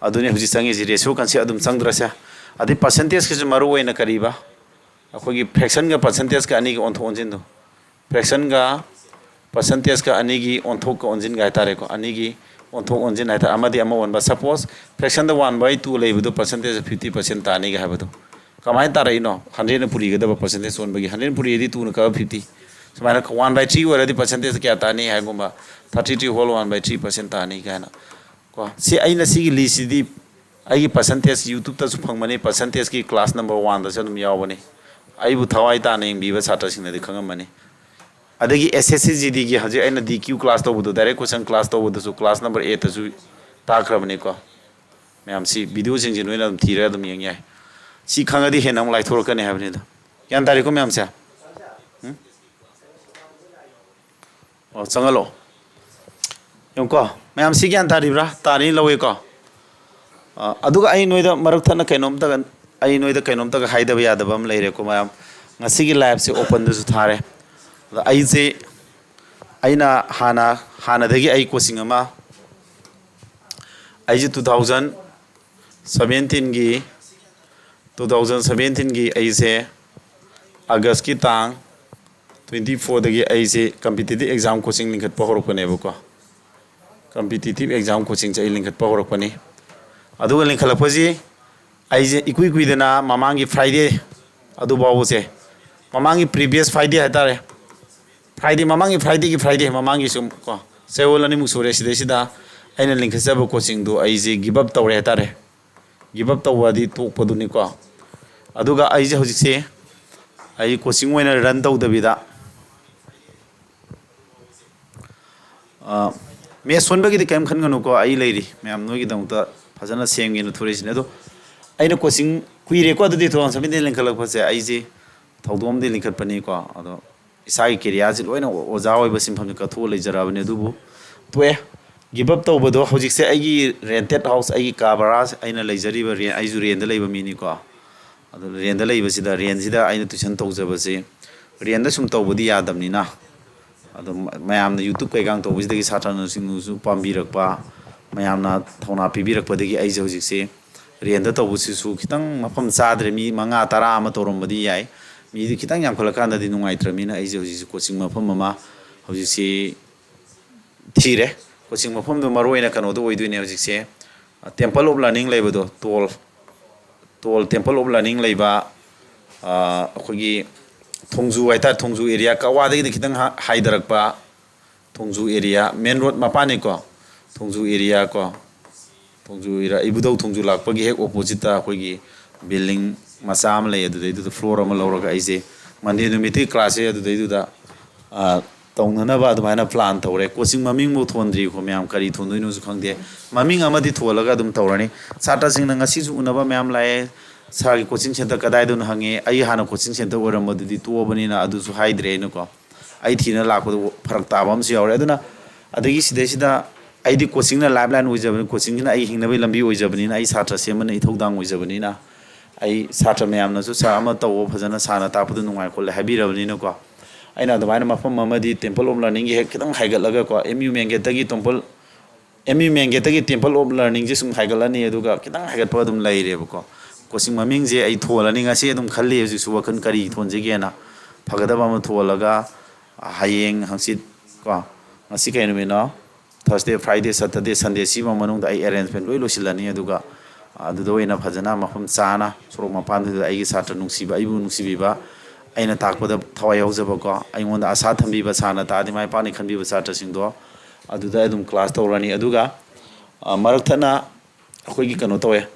ꯑꯗꯨꯅꯤ ꯍꯧꯖꯤꯛ ꯆꯪꯉꯤꯁꯤ, ꯔꯦꯁꯤꯌꯣ ꯀꯟꯁꯦꯞ ꯑꯗꯨꯝ ꯆꯪꯗ꯭ꯔꯁꯦ꯫ ꯑꯗꯩ ꯄꯥꯔꯁꯦꯟꯇꯦꯖꯀꯤꯁꯨ ꯃꯔꯨ ꯑꯣꯏꯅ ꯀꯔꯤꯕ, ꯑꯩꯈꯣꯏꯒꯤ ꯐ꯭ꯔꯦꯛꯁꯟꯒ ꯄꯥꯔꯁꯦꯟꯇꯦꯖꯀ ꯑꯅꯤꯒꯤ ꯑꯣꯟꯊꯣꯛ ꯑꯣꯟꯁꯤꯟꯗꯣ, ꯐ꯭ꯔꯦꯛꯁꯟꯒ ꯄꯥꯔꯁꯦꯟꯇꯦꯖꯀ ꯑꯅꯤꯒꯤ ꯑꯣꯟꯊꯣꯛꯀ ꯑꯣꯟꯁꯤꯟꯒ ꯍꯥꯏꯇꯥꯔꯦꯀꯣ, ꯑꯅꯤꯒꯤ ꯑꯣꯟꯊꯣꯛ ꯑꯣꯟꯁꯤꯟ ꯍꯥꯏꯇꯥꯔꯦ, ꯑꯃꯗꯤ ꯑꯃ ꯑꯣꯟꯕ꯫ Suppose fraction the one by two ꯂꯩꯕꯗꯣ ꯄꯥꯔꯁꯦꯟꯇꯦꯖ fifty percent ꯇꯥꯅꯤꯒ ꯍꯥꯏꯕꯗꯣ ꯀꯃꯥꯏꯅ ꯇꯥꯔꯛꯏꯅꯣ? ꯍꯟꯗ꯭ꯔꯦꯠꯅ ꯄꯨꯔꯤꯒꯗꯕ ꯄꯥꯔꯁꯦꯟꯇꯦꯖ ꯑꯣꯟꯕꯒꯤ, ꯍꯟꯗ꯭ꯔꯦꯠꯅ ꯄꯨꯔꯤꯒꯗꯤ ꯇꯨꯅ ꯀꯛꯑ fifty, ꯁꯨꯃꯥꯏꯅ one by three ꯑꯣꯏꯔꯗꯤ ꯄꯥꯔꯁꯦꯟꯇꯦꯖ ꯀꯌꯥ ꯇꯥꯅꯤ ꯍꯥꯏꯒꯨꯝꯕ, thirty three whole one by three percent ꯇꯥꯅꯤ ꯀꯥꯏꯅ ꯀꯣ꯫ ꯁꯤ ꯑꯩꯅ ꯁꯤꯒꯤ ꯂꯤꯁꯁꯤꯗꯤ ꯑꯩꯒꯤ percentage YouTube-ꯇꯁꯨ ꯐꯪꯕꯅꯤ, percentage-ꯀꯤ class number one-ꯗꯁꯨ ꯑꯗꯨꯝ ꯌꯥꯎꯕꯅꯤ꯫ ꯑꯩꯕꯨ ꯊꯋꯥꯏ ꯇꯥꯅ ꯌꯦꯡꯕꯤꯕ ꯁꯥꯇ꯭ꯔꯁꯤꯡꯅꯗꯤ ꯈꯪꯉꯝꯃꯅꯤ꯫ ꯑꯗꯒꯤ S S C G D-ꯒꯤ ꯍꯧꯖꯤꯛ ꯑꯩꯅ D Q class ꯇꯧꯕꯗꯣ, direct question class ꯇꯧꯕꯗꯁꯨ class number eight-ꯇꯁꯨ ꯇꯥꯛꯈ꯭ꯔꯕꯅꯤꯀꯣ꯫ ꯃꯌꯥꯝ ꯁꯤ video-ꯁꯤꯡꯁꯤ ꯅꯣꯏꯅ ꯑꯗꯨꯝ ꯊꯤꯔꯒ ꯑꯗꯨꯝ ꯌꯦꯡ ꯌꯥꯏ꯫ ꯁꯤ ꯈꯪꯉꯗꯤ ꯍꯦꯟꯅ ꯑꯃꯨꯛ ꯂꯥꯏꯊꯣꯔꯛꯀꯅꯤ ꯍꯥꯏꯕꯅꯤꯗ꯫ ꯒ꯭ꯌꯥꯟ ꯇꯥꯔꯦꯀꯣ ꯃꯌꯥꯝꯁꯦ? ꯎꯝ? ꯑꯣ, ꯆꯪꯍꯜꯂꯣ꯫ ꯌꯦꯡꯉꯨꯀꯣ, ꯃꯌꯥꯝ ꯁꯤ ꯒ꯭ꯌꯥꯟ ꯇꯥꯔꯤꯕ꯭ꯔꯥ? ꯇꯥꯔꯤ ꯂꯧꯋꯦꯀꯣ꯫ ꯑ, ꯑꯗꯨꯒ ꯑꯩ ꯅꯣꯏꯗ ꯃꯔꯛ ꯊꯠꯅ ꯀꯩꯅꯣꯝꯇꯒ, ꯑꯩ ꯅꯣꯏꯗ ꯀꯩꯅꯣꯝꯇꯒ ꯍꯥꯏꯗꯕ ꯌꯥꯗꯕ ꯑꯃ ꯂꯩꯔꯦꯀꯣ ꯃꯌꯥꯝ꯫ ꯉꯁꯤꯒꯤ live-ꯁꯦ open-ꯗꯁꯨ ꯊꯥꯔꯦ꯫ ꯑꯗ ꯑꯩꯁꯦ, ꯑꯩꯅ ꯍꯥꯟꯅ, ꯍꯥꯟꯅꯗꯒꯤ ꯑꯩ coaching ꯑꯃ, ꯑꯩꯁꯦ two thousand seventeen-ꯒꯤ, two thousand seventeen-ꯒꯤ ꯑꯩꯁꯦ August-ꯀꯤ ꯇꯥꯡ twenty four-ꯗꯒꯤ ꯑꯩꯁꯦ competitive exam coaching ꯂꯤꯡꯈꯠꯄ ꯍꯧꯔꯛꯄꯅꯦꯕꯀꯣ꯫ Competitive exam coaching-ꯁꯦ ꯑꯩ ꯂꯤꯡꯈꯠꯄ ꯍꯧꯔꯛꯄꯅꯤ꯫ ꯑꯗꯨꯒ ꯂꯤꯡꯈꯠꯂꯛꯄꯁꯤ ꯑꯩꯁꯦ ꯏꯀꯨꯏ ꯀꯨꯏꯗꯅ ꯃꯃꯥꯡꯒꯤ Friday ꯑꯗꯨꯐꯥꯎꯕꯁꯦ, ꯃꯃꯥꯡꯒꯤ previous Friday ꯍꯥꯏꯇꯥꯔꯦ, Friday, ꯃꯃꯥꯡꯒꯤ Friday-ꯒꯤ Friday, ꯃꯃꯥꯡꯒꯤ ꯁꯨꯝ ꯀꯣ, ꯆꯌꯣꯜ ꯑꯅꯤꯃꯨꯛ ꯁꯨꯔꯦ꯫ ꯁꯤꯗꯩꯁꯤꯗ ꯑꯩꯅ ꯂꯤꯡꯈꯠꯆꯕ coaching-ꯗꯣ ꯑꯩꯁꯦ give up ꯇꯧꯔꯦ ꯍꯥꯏꯇꯥꯔꯦ꯫ Give up ꯇꯧꯕꯗꯤ ꯇꯣꯛꯄꯗꯨꯅꯤꯀꯣ꯫ ꯑꯗꯨꯒ ꯑꯩꯁꯦ ꯍꯧꯖꯤꯛꯁꯦ ꯑꯩ coaching ꯑꯣꯏꯅ run ꯇꯧꯗꯕꯤꯗ, ꯑ, maths ꯁꯣꯟꯕꯒꯤꯗꯤ ꯀꯔꯤꯝ ꯈꯟꯒꯅꯨꯀꯣ, ꯑꯩ ꯂꯩꯔꯤ ꯃꯌꯥꯝ ꯅꯣꯏꯒꯤꯗꯃꯛꯇ ꯐꯖꯅ ꯁꯦꯝꯒꯦꯅ ꯊꯣꯔꯛꯏꯁꯤꯅꯦ꯫ ꯑꯗꯣ ꯑꯩꯅ coaching ꯀꯨꯏꯔꯦꯀꯣ, ꯑꯗꯨꯗꯤ two thousand seventeen ꯂꯤꯡꯈꯠꯂꯛꯄꯁꯦ꯫ ꯑꯩꯁꯦ ꯊꯧꯗꯣꯛ ꯑꯃꯗꯤ ꯂꯤꯡꯈꯠꯄꯅꯤꯀꯣ, ꯑꯗꯣ ꯏꯁꯥꯒꯤ career-ꯁꯤ ꯂꯣꯏꯅ ꯑꯣꯖꯥ ꯑꯣꯏꯕ ꯁꯤꯟꯐꯝꯁꯦ ꯀꯠꯊꯣꯛꯑ ꯂꯩꯖꯔꯕꯅꯤ꯫ ꯑꯗꯨꯕꯨ ꯇꯣꯛꯑꯦ꯫ Give up ꯇꯧꯕꯗꯣ ꯍꯧꯖꯤꯛꯁꯦ ꯑꯩꯒꯤ rented house, ꯑꯩꯒꯤ ꯀꯥ ꯚꯔꯥ, ꯑꯩꯅ ꯂꯩꯖꯔꯤꯕ ꯔꯦꯟ, ꯑꯩꯁꯨ ꯔꯦꯟꯗ ꯂꯩꯕ ꯃꯤꯅꯤꯀꯣ꯫ ꯑꯗꯨ ꯔꯦꯟꯗ ꯂꯩꯕꯁꯤꯗ, ꯔꯦꯟꯁꯤꯗ ꯑꯩꯅ tuition ꯇꯧꯖꯕꯁꯦ, ꯔꯦꯟꯗ ꯁꯨꯝ ꯇꯧꯕꯗꯤ ꯌꯥꯗꯕꯅꯤꯅ, ꯑꯗꯨꯝ ꯃꯌꯥꯝꯅ YouTube ꯀꯩꯀꯥ ꯇꯧꯕꯁꯤꯗꯒꯤ ꯁꯥꯇ꯭ꯔꯅꯁꯤꯡꯅꯁꯨ ꯄꯥꯝꯕꯤꯔꯛꯄ, ꯃꯌꯥꯝꯅ ꯊꯧꯅꯥ ꯄꯤꯕꯤꯔꯛꯄꯗꯒꯤ ꯑꯩꯁꯦ ꯍꯧꯖꯤꯛꯁꯦ ꯔꯦꯟꯗ ꯇꯧꯕꯁꯤꯁꯨ ꯈꯤꯇꯪ ꯃꯐꯝ ꯆꯥꯗ꯭ꯔꯦ꯫ ꯃꯤ ꯃꯉꯥ ꯇꯔꯥ ꯑꯃ ꯇꯧꯔꯝꯕꯗꯤ ꯌꯥꯏ, ꯃꯤꯗꯨ ꯈꯤꯇꯪ ꯌꯥꯝꯈꯠꯂꯀꯥꯟꯗꯗꯤ ꯅꯨꯡꯉꯥꯏꯇ꯭ꯔꯕꯅꯤꯅ ꯑꯩꯁꯦ ꯍꯧꯖꯤꯛꯁꯦ coaching ꯃꯐꯝ ꯑꯃ ꯍꯧꯖꯤꯛꯁꯤ ꯊꯤꯔꯦ꯫ Coaching ꯃꯐꯝꯗꯣ ꯃꯔꯨ ꯑꯣꯏꯅ ꯀꯩꯅꯣꯗ ꯑꯣꯏꯗꯣꯏꯅꯦ ꯍꯧꯖꯤꯛꯁꯦ, Temple of Learning ꯂꯩꯕꯗꯣ, toll, toll Temple of Learning ꯂꯩꯕ, ꯑ, ꯑꯩꯈꯣꯏꯒꯤ ꯊꯣꯡꯖꯨ ꯍꯥꯏꯇꯥꯔꯦ, ꯊꯣꯡꯖꯨ area, ꯀꯛꯋꯥꯗꯒꯤꯗꯤ ꯈꯤꯇꯪ ꯍꯥ-, ꯍꯥꯏꯊꯔꯛꯄ, ꯊꯣꯡꯖꯨ area, main road ꯃꯄꯥꯟꯅꯤꯀꯣ, ꯊꯣꯡꯖꯨ area ꯀꯣ, ꯊꯣꯡꯖꯨ ꯏꯔꯥ-, ꯏꯕꯨꯙꯧ ꯊꯣꯡꯖꯨ ꯂꯥꯛꯄꯒꯤ ꯍꯦꯛ ꯑꯣꯄꯣꯖꯤꯠꯇ ꯑꯩꯈꯣꯏꯒꯤ ꯕꯤꯜꯗꯤꯡ ꯃꯆꯥ ꯑꯃ ꯂꯩ꯫ ꯑꯗꯨꯗꯩꯗꯨꯗ ꯐ꯭ꯂꯣꯔ ꯑꯃ ꯂꯧꯔꯒ ꯑꯩꯁꯦ ꯃꯟꯗꯦ ꯅꯨꯃꯤꯠꯇꯒꯤ ꯀ꯭ꯂꯥꯁꯁꯦ ꯑꯗꯨꯗꯩꯗꯨꯗ, ꯑ, ꯇꯧꯅꯅꯕ ꯑꯗꯨꯃꯥꯏꯅ ꯄ꯭ꯂꯥꯟ ꯇꯧꯔꯦ꯫ ꯀꯣꯆꯤꯡ ꯃꯃꯤꯡꯐꯥꯎ ꯊꯣꯟꯗ꯭ꯔꯤꯀꯣ ꯃꯌꯥꯝ, ꯀꯔꯤ ꯊꯣꯟꯗꯣꯏꯅꯣꯁꯨ ꯈꯪꯗꯦ꯫ ꯃꯃꯤꯡ ꯑꯃꯗꯤ ꯊꯣꯜꯂꯒ ꯑꯗꯨꯝ ꯇꯧꯔꯅꯤ꯫ ꯁꯥꯇ꯭ꯔꯁꯤꯡꯅ ꯉꯁꯤꯁꯨ ꯎꯅꯕ ꯃꯌꯥꯝ ꯂꯥꯛꯑꯦ꯫ "ꯁꯥꯔꯒꯤ ꯀꯣꯆꯤꯡ ꯁꯦꯟꯇꯔ ꯀꯗꯥꯏꯗꯅꯣ?" ꯍꯪꯉꯦ꯫ ꯑꯩ ꯍꯥꯟꯅ ꯀꯣꯆꯤꯡ ꯁꯦꯟꯇꯔ ꯑꯣꯏꯔꯝꯕꯗꯨꯗꯤ ꯇꯣꯛꯑꯕꯅꯤꯅ ꯑꯗꯨꯁꯨ ꯍꯥꯏꯗ꯭ꯔꯦ ꯑꯩꯅꯀꯣ꯫ ꯑꯩ ꯊꯤꯅ ꯂꯥꯛꯄꯗ ꯐꯔꯛ ꯇꯥꯕ ꯑꯃꯁꯨ ꯌꯥꯎꯔꯦ꯫ ꯑꯗꯨꯅ ꯑꯗꯒꯤ ꯁꯤꯗꯩꯁꯤꯗ ꯑꯩꯗꯤ ꯀꯣꯆꯤꯡꯅ ꯂꯥꯏꯐ ꯂꯥꯏꯟ ꯑꯣꯏꯖꯕꯅꯤ, ꯀꯣꯆꯤꯡꯁꯤꯅ ꯑꯩ ꯍꯤꯡꯅꯕꯒꯤ ꯂꯝꯕꯤ ꯑꯣꯏꯖꯕꯅꯤꯅ, ꯑꯩ ꯁꯥꯇ꯭ꯔ ꯁꯦꯝꯕꯅ ꯏꯊꯧꯗꯥꯡ ꯑꯣꯏꯖꯕꯅꯤꯅ, ꯑꯩ ꯁꯥꯇ꯭ꯔ ꯃꯌꯥꯝꯅꯁꯨ "ꯁꯥꯔ, ꯑꯃ ꯇꯧꯋꯣ, ꯐꯖꯅ ꯁꯥꯔꯅ ꯇꯥꯛꯄꯗꯨ ꯅꯨꯡꯉꯥꯏ ꯈꯣꯠꯂꯦ" ꯍꯥꯏꯕꯤꯔꯕꯅꯤꯅꯀꯣ꯫ ꯑꯩꯅ ꯑꯗꯨꯃꯥꯏꯅ ꯃꯐꯝ ꯑꯃꯗꯤ Temple of Learningꯒꯤ ꯍꯦꯛ ꯈꯤꯇꯪ ꯍꯥꯏꯒꯠꯂꯒꯀꯣ, ꯑꯦꯝ ꯌꯨ ꯃꯦꯟ ꯒꯦꯠꯇꯒꯤ ꯇꯣꯝꯄꯜ, ꯑꯦꯝ ꯌꯨ ꯃꯦꯟ ꯒꯦꯠꯇꯒꯤ Temple of Learningꯁꯦ ꯁꯨꯝ ꯍꯥꯏꯒꯠꯂꯅꯤ, ꯑꯗꯨꯒ ꯈꯤꯇꯪ ꯍꯥꯏꯒꯠꯄ ꯑꯗꯨꯝ ꯂꯩꯔꯦꯕꯀꯣ꯫ ꯀꯣꯆꯤꯡ ꯃꯃꯤꯡꯁꯦ ꯑꯩ ꯊꯣꯜꯂꯅꯤ, ꯉꯁꯤ ꯑꯗꯨꯝ ꯈꯜꯂꯤ ꯍꯧꯖꯤꯛꯁꯨ ꯋꯥꯈꯜ ꯀꯔꯤ ꯊꯣꯟꯁꯤꯒꯦꯅ꯫ ꯐꯒꯗꯕ ꯑꯃ ꯊꯣꯜꯂꯒ ꯍꯌꯦꯡ ꯍꯪꯆꯤꯠ ꯀꯣ, ꯉꯁꯤ ꯀꯩ ꯅꯨꯃꯤꯠꯅꯣ? Thursday, Friday, Saturday, Sunday ꯁꯤꯐꯥꯎ ꯃꯅꯨꯡꯗ ꯑꯩ arrangement ꯂꯣꯏ ꯂꯣꯏꯁꯤꯜꯂꯅꯤ꯫ ꯑꯗꯨꯒ ꯑꯗꯨꯗ ꯑꯣꯏꯅ ꯐꯖꯅ ꯃꯐꯝ ꯆꯥꯅ ꯁꯣꯔꯣꯛ ꯃꯄꯥꯟꯗꯨꯗ ꯑꯩꯒꯤ ꯁꯥꯇ꯭ꯔ ꯅꯨꯡꯁꯤꯕ, ꯑꯩꯕꯨ ꯅꯨꯡꯁꯤꯕꯤꯕ, ꯑꯩꯅ ꯇꯥꯛꯄꯗ ꯊꯋꯥꯏ ꯌꯥꯎꯖꯕꯀꯣ, ꯑꯩꯉꯣꯟꯗ ꯑꯁꯥ ꯊꯝꯕꯤꯕ, "ꯁꯥꯔꯅ ꯇꯥꯛꯑꯗꯤ ꯃꯥꯏ ꯄꯥꯛꯅꯤ" ꯈꯟꯕꯤꯕ ꯁꯥꯇ꯭ꯔꯁꯤꯡꯗꯣ ꯑꯗꯨꯗ ꯑꯗꯨꯝ class ꯇꯧꯔꯅꯤ꯫ ꯑꯗꯨꯒ, ꯑ, ꯃꯔꯛ ꯊꯠꯅ ꯑꯩꯈꯣꯏꯒꯤ ꯀꯩꯅꯣ ꯇꯧꯋꯦ,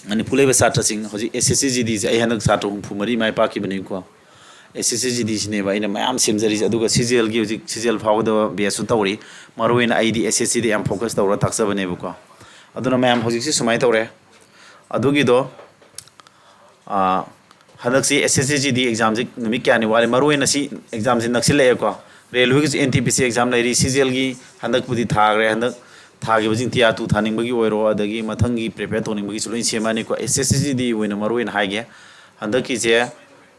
ꯃꯅꯤꯄꯨꯔ ꯂꯩꯕ ꯁꯥꯇ꯭ꯔꯁꯤꯡ ꯍꯧꯖꯤꯛ S S C G Dꯁꯦ ꯑꯩ ꯍꯟꯗꯛ ꯁꯥꯇ꯭ꯔ ꯍꯨꯝꯐꯨ ꯃꯔꯤ ꯃꯥꯏ ꯄꯥꯛꯈꯤꯕꯅꯤꯀꯣ꯫ S S C G Dꯁꯤꯅꯦꯕ ꯑꯩꯅ ꯃꯌꯥꯝ ꯁꯦꯝꯖꯔꯤꯁꯦ꯫ ꯑꯗꯨꯒ C G Lꯒꯤ ꯍꯧꯖꯤꯛ C G L ꯐꯥꯎꯒꯗꯕ batchꯁꯨ ꯇꯧꯔꯤ꯫ ꯃꯔꯨꯑꯣꯏꯅ ꯑꯩꯗꯤ S S Cꯗ ꯌꯥꯝ focus ꯇꯧꯔ ꯇꯥꯛꯆꯕꯅꯦꯕꯀꯣ꯫ ꯑꯗꯨꯅ ꯃꯌꯥꯝ ꯍꯧꯖꯤꯛꯁꯦ ꯁꯨꯃꯥꯏꯅ ꯇꯧꯔꯦ꯫ ꯑꯗꯨꯒꯤꯗꯣ, ꯑꯥ, ꯍꯟꯗꯛꯁꯤ S S C G D examꯁꯤ ꯅꯨꯃꯤꯠ ꯀꯌꯥꯅꯤ ꯋꯥꯠꯂꯤ꯫ ꯃꯔꯨꯑꯣꯏꯅ ꯁꯤ examꯁꯤ ꯅꯛꯁꯤꯜꯂꯛꯑꯦꯀꯣ꯫ Railwayꯒꯤꯁꯨ N T P C exam ꯂꯩꯔꯤ, C G Lꯒꯤ ꯍꯟꯗꯛꯄꯨꯗꯤ ꯊꯥꯈ꯭ꯔꯦ꯫ ꯍꯟꯗꯛ ꯊꯥꯈꯤꯕꯁꯤꯡ Tier two ꯊꯥꯅꯤꯡꯕꯒꯤ ꯑꯣꯏꯔꯣ, ꯑꯗꯒꯤ ꯃꯊꯪꯒꯤ prepare ꯇꯧꯅꯤꯡꯕꯒꯤꯁꯨ ꯂꯣꯏ ꯁꯦꯝꯃꯛꯑꯅꯤꯀꯣ꯫ S S C G D ꯑꯣꯏꯅ ꯃꯔꯨꯑꯣꯏꯅ ꯍꯥꯏꯒꯦ, ꯍꯟꯗꯛꯀꯤꯁꯦ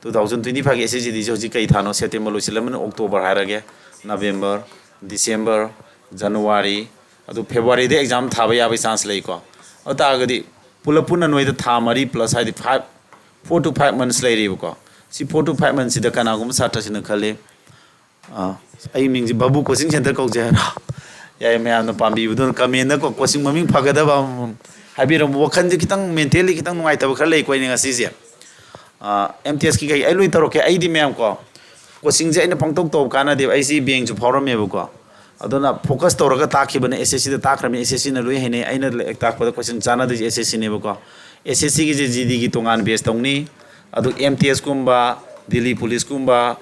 two thousand twenty fiveꯀꯤ S S C G Dꯁꯦ ꯍꯧꯖꯤꯛ ꯀꯩ ꯊꯥꯅꯣ? September ꯂꯣꯏꯁꯤꯜꯂꯝꯃꯅꯤ, October ꯍꯥꯏꯔꯒꯦ, November, December, January, ꯑꯗꯨ Februaryꯗ exam ꯊꯥꯕ ꯌꯥꯕꯒꯤ chance ꯂꯩꯀꯣ꯫ ꯑꯗꯨ ꯇꯥꯔꯒꯗꯤ ꯄꯨꯂꯞ ꯄꯨꯟꯅ ꯅꯣꯏꯗ ꯊꯥ ꯃꯔꯤ plus ꯍꯥꯏꯗꯤ five, four to five months ꯂꯩꯔꯤꯕꯀꯣ꯫ ꯁꯤ four to five monthsꯁꯤꯗ ꯀꯅꯥꯒꯨꯝꯕ ꯁꯥꯇ꯭ꯔꯁꯤꯡꯅ ꯈꯜꯂꯤ, "ꯑꯥ, ꯑꯩ ꯃꯤꯡꯁꯤ ꯕꯥꯕꯨ coaching center ꯀꯧꯖꯩ" ꯍꯥꯏꯔꯣ? ꯌꯥꯏ, ꯃꯌꯥꯝꯅ ꯄꯥꯝꯕꯤꯕꯗꯨꯅ commentꯗꯀꯣ coaching ꯃꯃꯤꯡ ꯐꯒꯗꯕ ꯑꯃꯃꯝ ꯍꯥꯏꯕꯤꯔꯝꯃꯨ꯫ ꯋꯥꯈꯜꯁꯦ ꯈꯤꯇꯪ mentally ꯈꯤꯇꯪ ꯅꯨꯡꯉꯥꯏꯇꯕ ꯈꯔ ꯂꯩꯀꯣ ꯑꯩꯅ ꯉꯁꯤꯁꯦ꯫ ꯑꯥ, M T Sꯀꯤ ꯀꯩ ꯑꯩ ꯂꯣꯏ ꯇꯧꯔꯛꯀꯦ꯫ ꯑꯩꯗꯤ ꯃꯌꯥꯝ ꯀꯣ, coachingꯁꯦ ꯑꯩꯅ ꯄꯪꯇꯧ ꯇꯧꯕ ꯀꯥꯟꯅꯗꯦꯕ꯫ ꯑꯩꯁꯤ bankꯁꯨ ꯐꯥꯎꯔꯝꯃꯦꯕꯀꯣ꯫ ꯑꯗꯨꯅ focus ꯇꯧꯔꯒ ꯇꯥꯛꯈꯤꯕꯅ ꯑꯦꯁ ꯑꯦꯁ ꯁꯤꯗ ꯇꯥꯛꯈ꯭ꯔꯕꯅꯤ꯫ ꯑꯦꯁ ꯑꯦꯁ ꯁꯤꯅ ꯂꯣꯏ ꯍꯩꯅꯩ꯫ ꯑꯩꯅ ꯂꯥꯏꯔꯤꯛ ꯇꯥꯛꯄꯗ question ꯆꯥꯟꯅꯗꯣꯏꯁꯦ ꯑꯦꯁ ꯑꯦꯁ ꯁꯤꯅꯦꯕꯀꯣ꯫ ꯑꯦꯁ ꯑꯦꯁ ꯁꯤꯒꯤꯁꯦ ꯖꯤ ꯗꯤꯒꯤ ꯇꯣꯉꯥꯟ batch ꯇꯧꯅꯤ꯫ ꯑꯗꯨ ꯑꯦꯝ ꯇꯤ ꯑꯦꯁꯀꯨꯝꯕ, ꯗꯤꯜꯂꯤ ꯄꯨꯂꯤꯁꯀꯨꯝꯕ,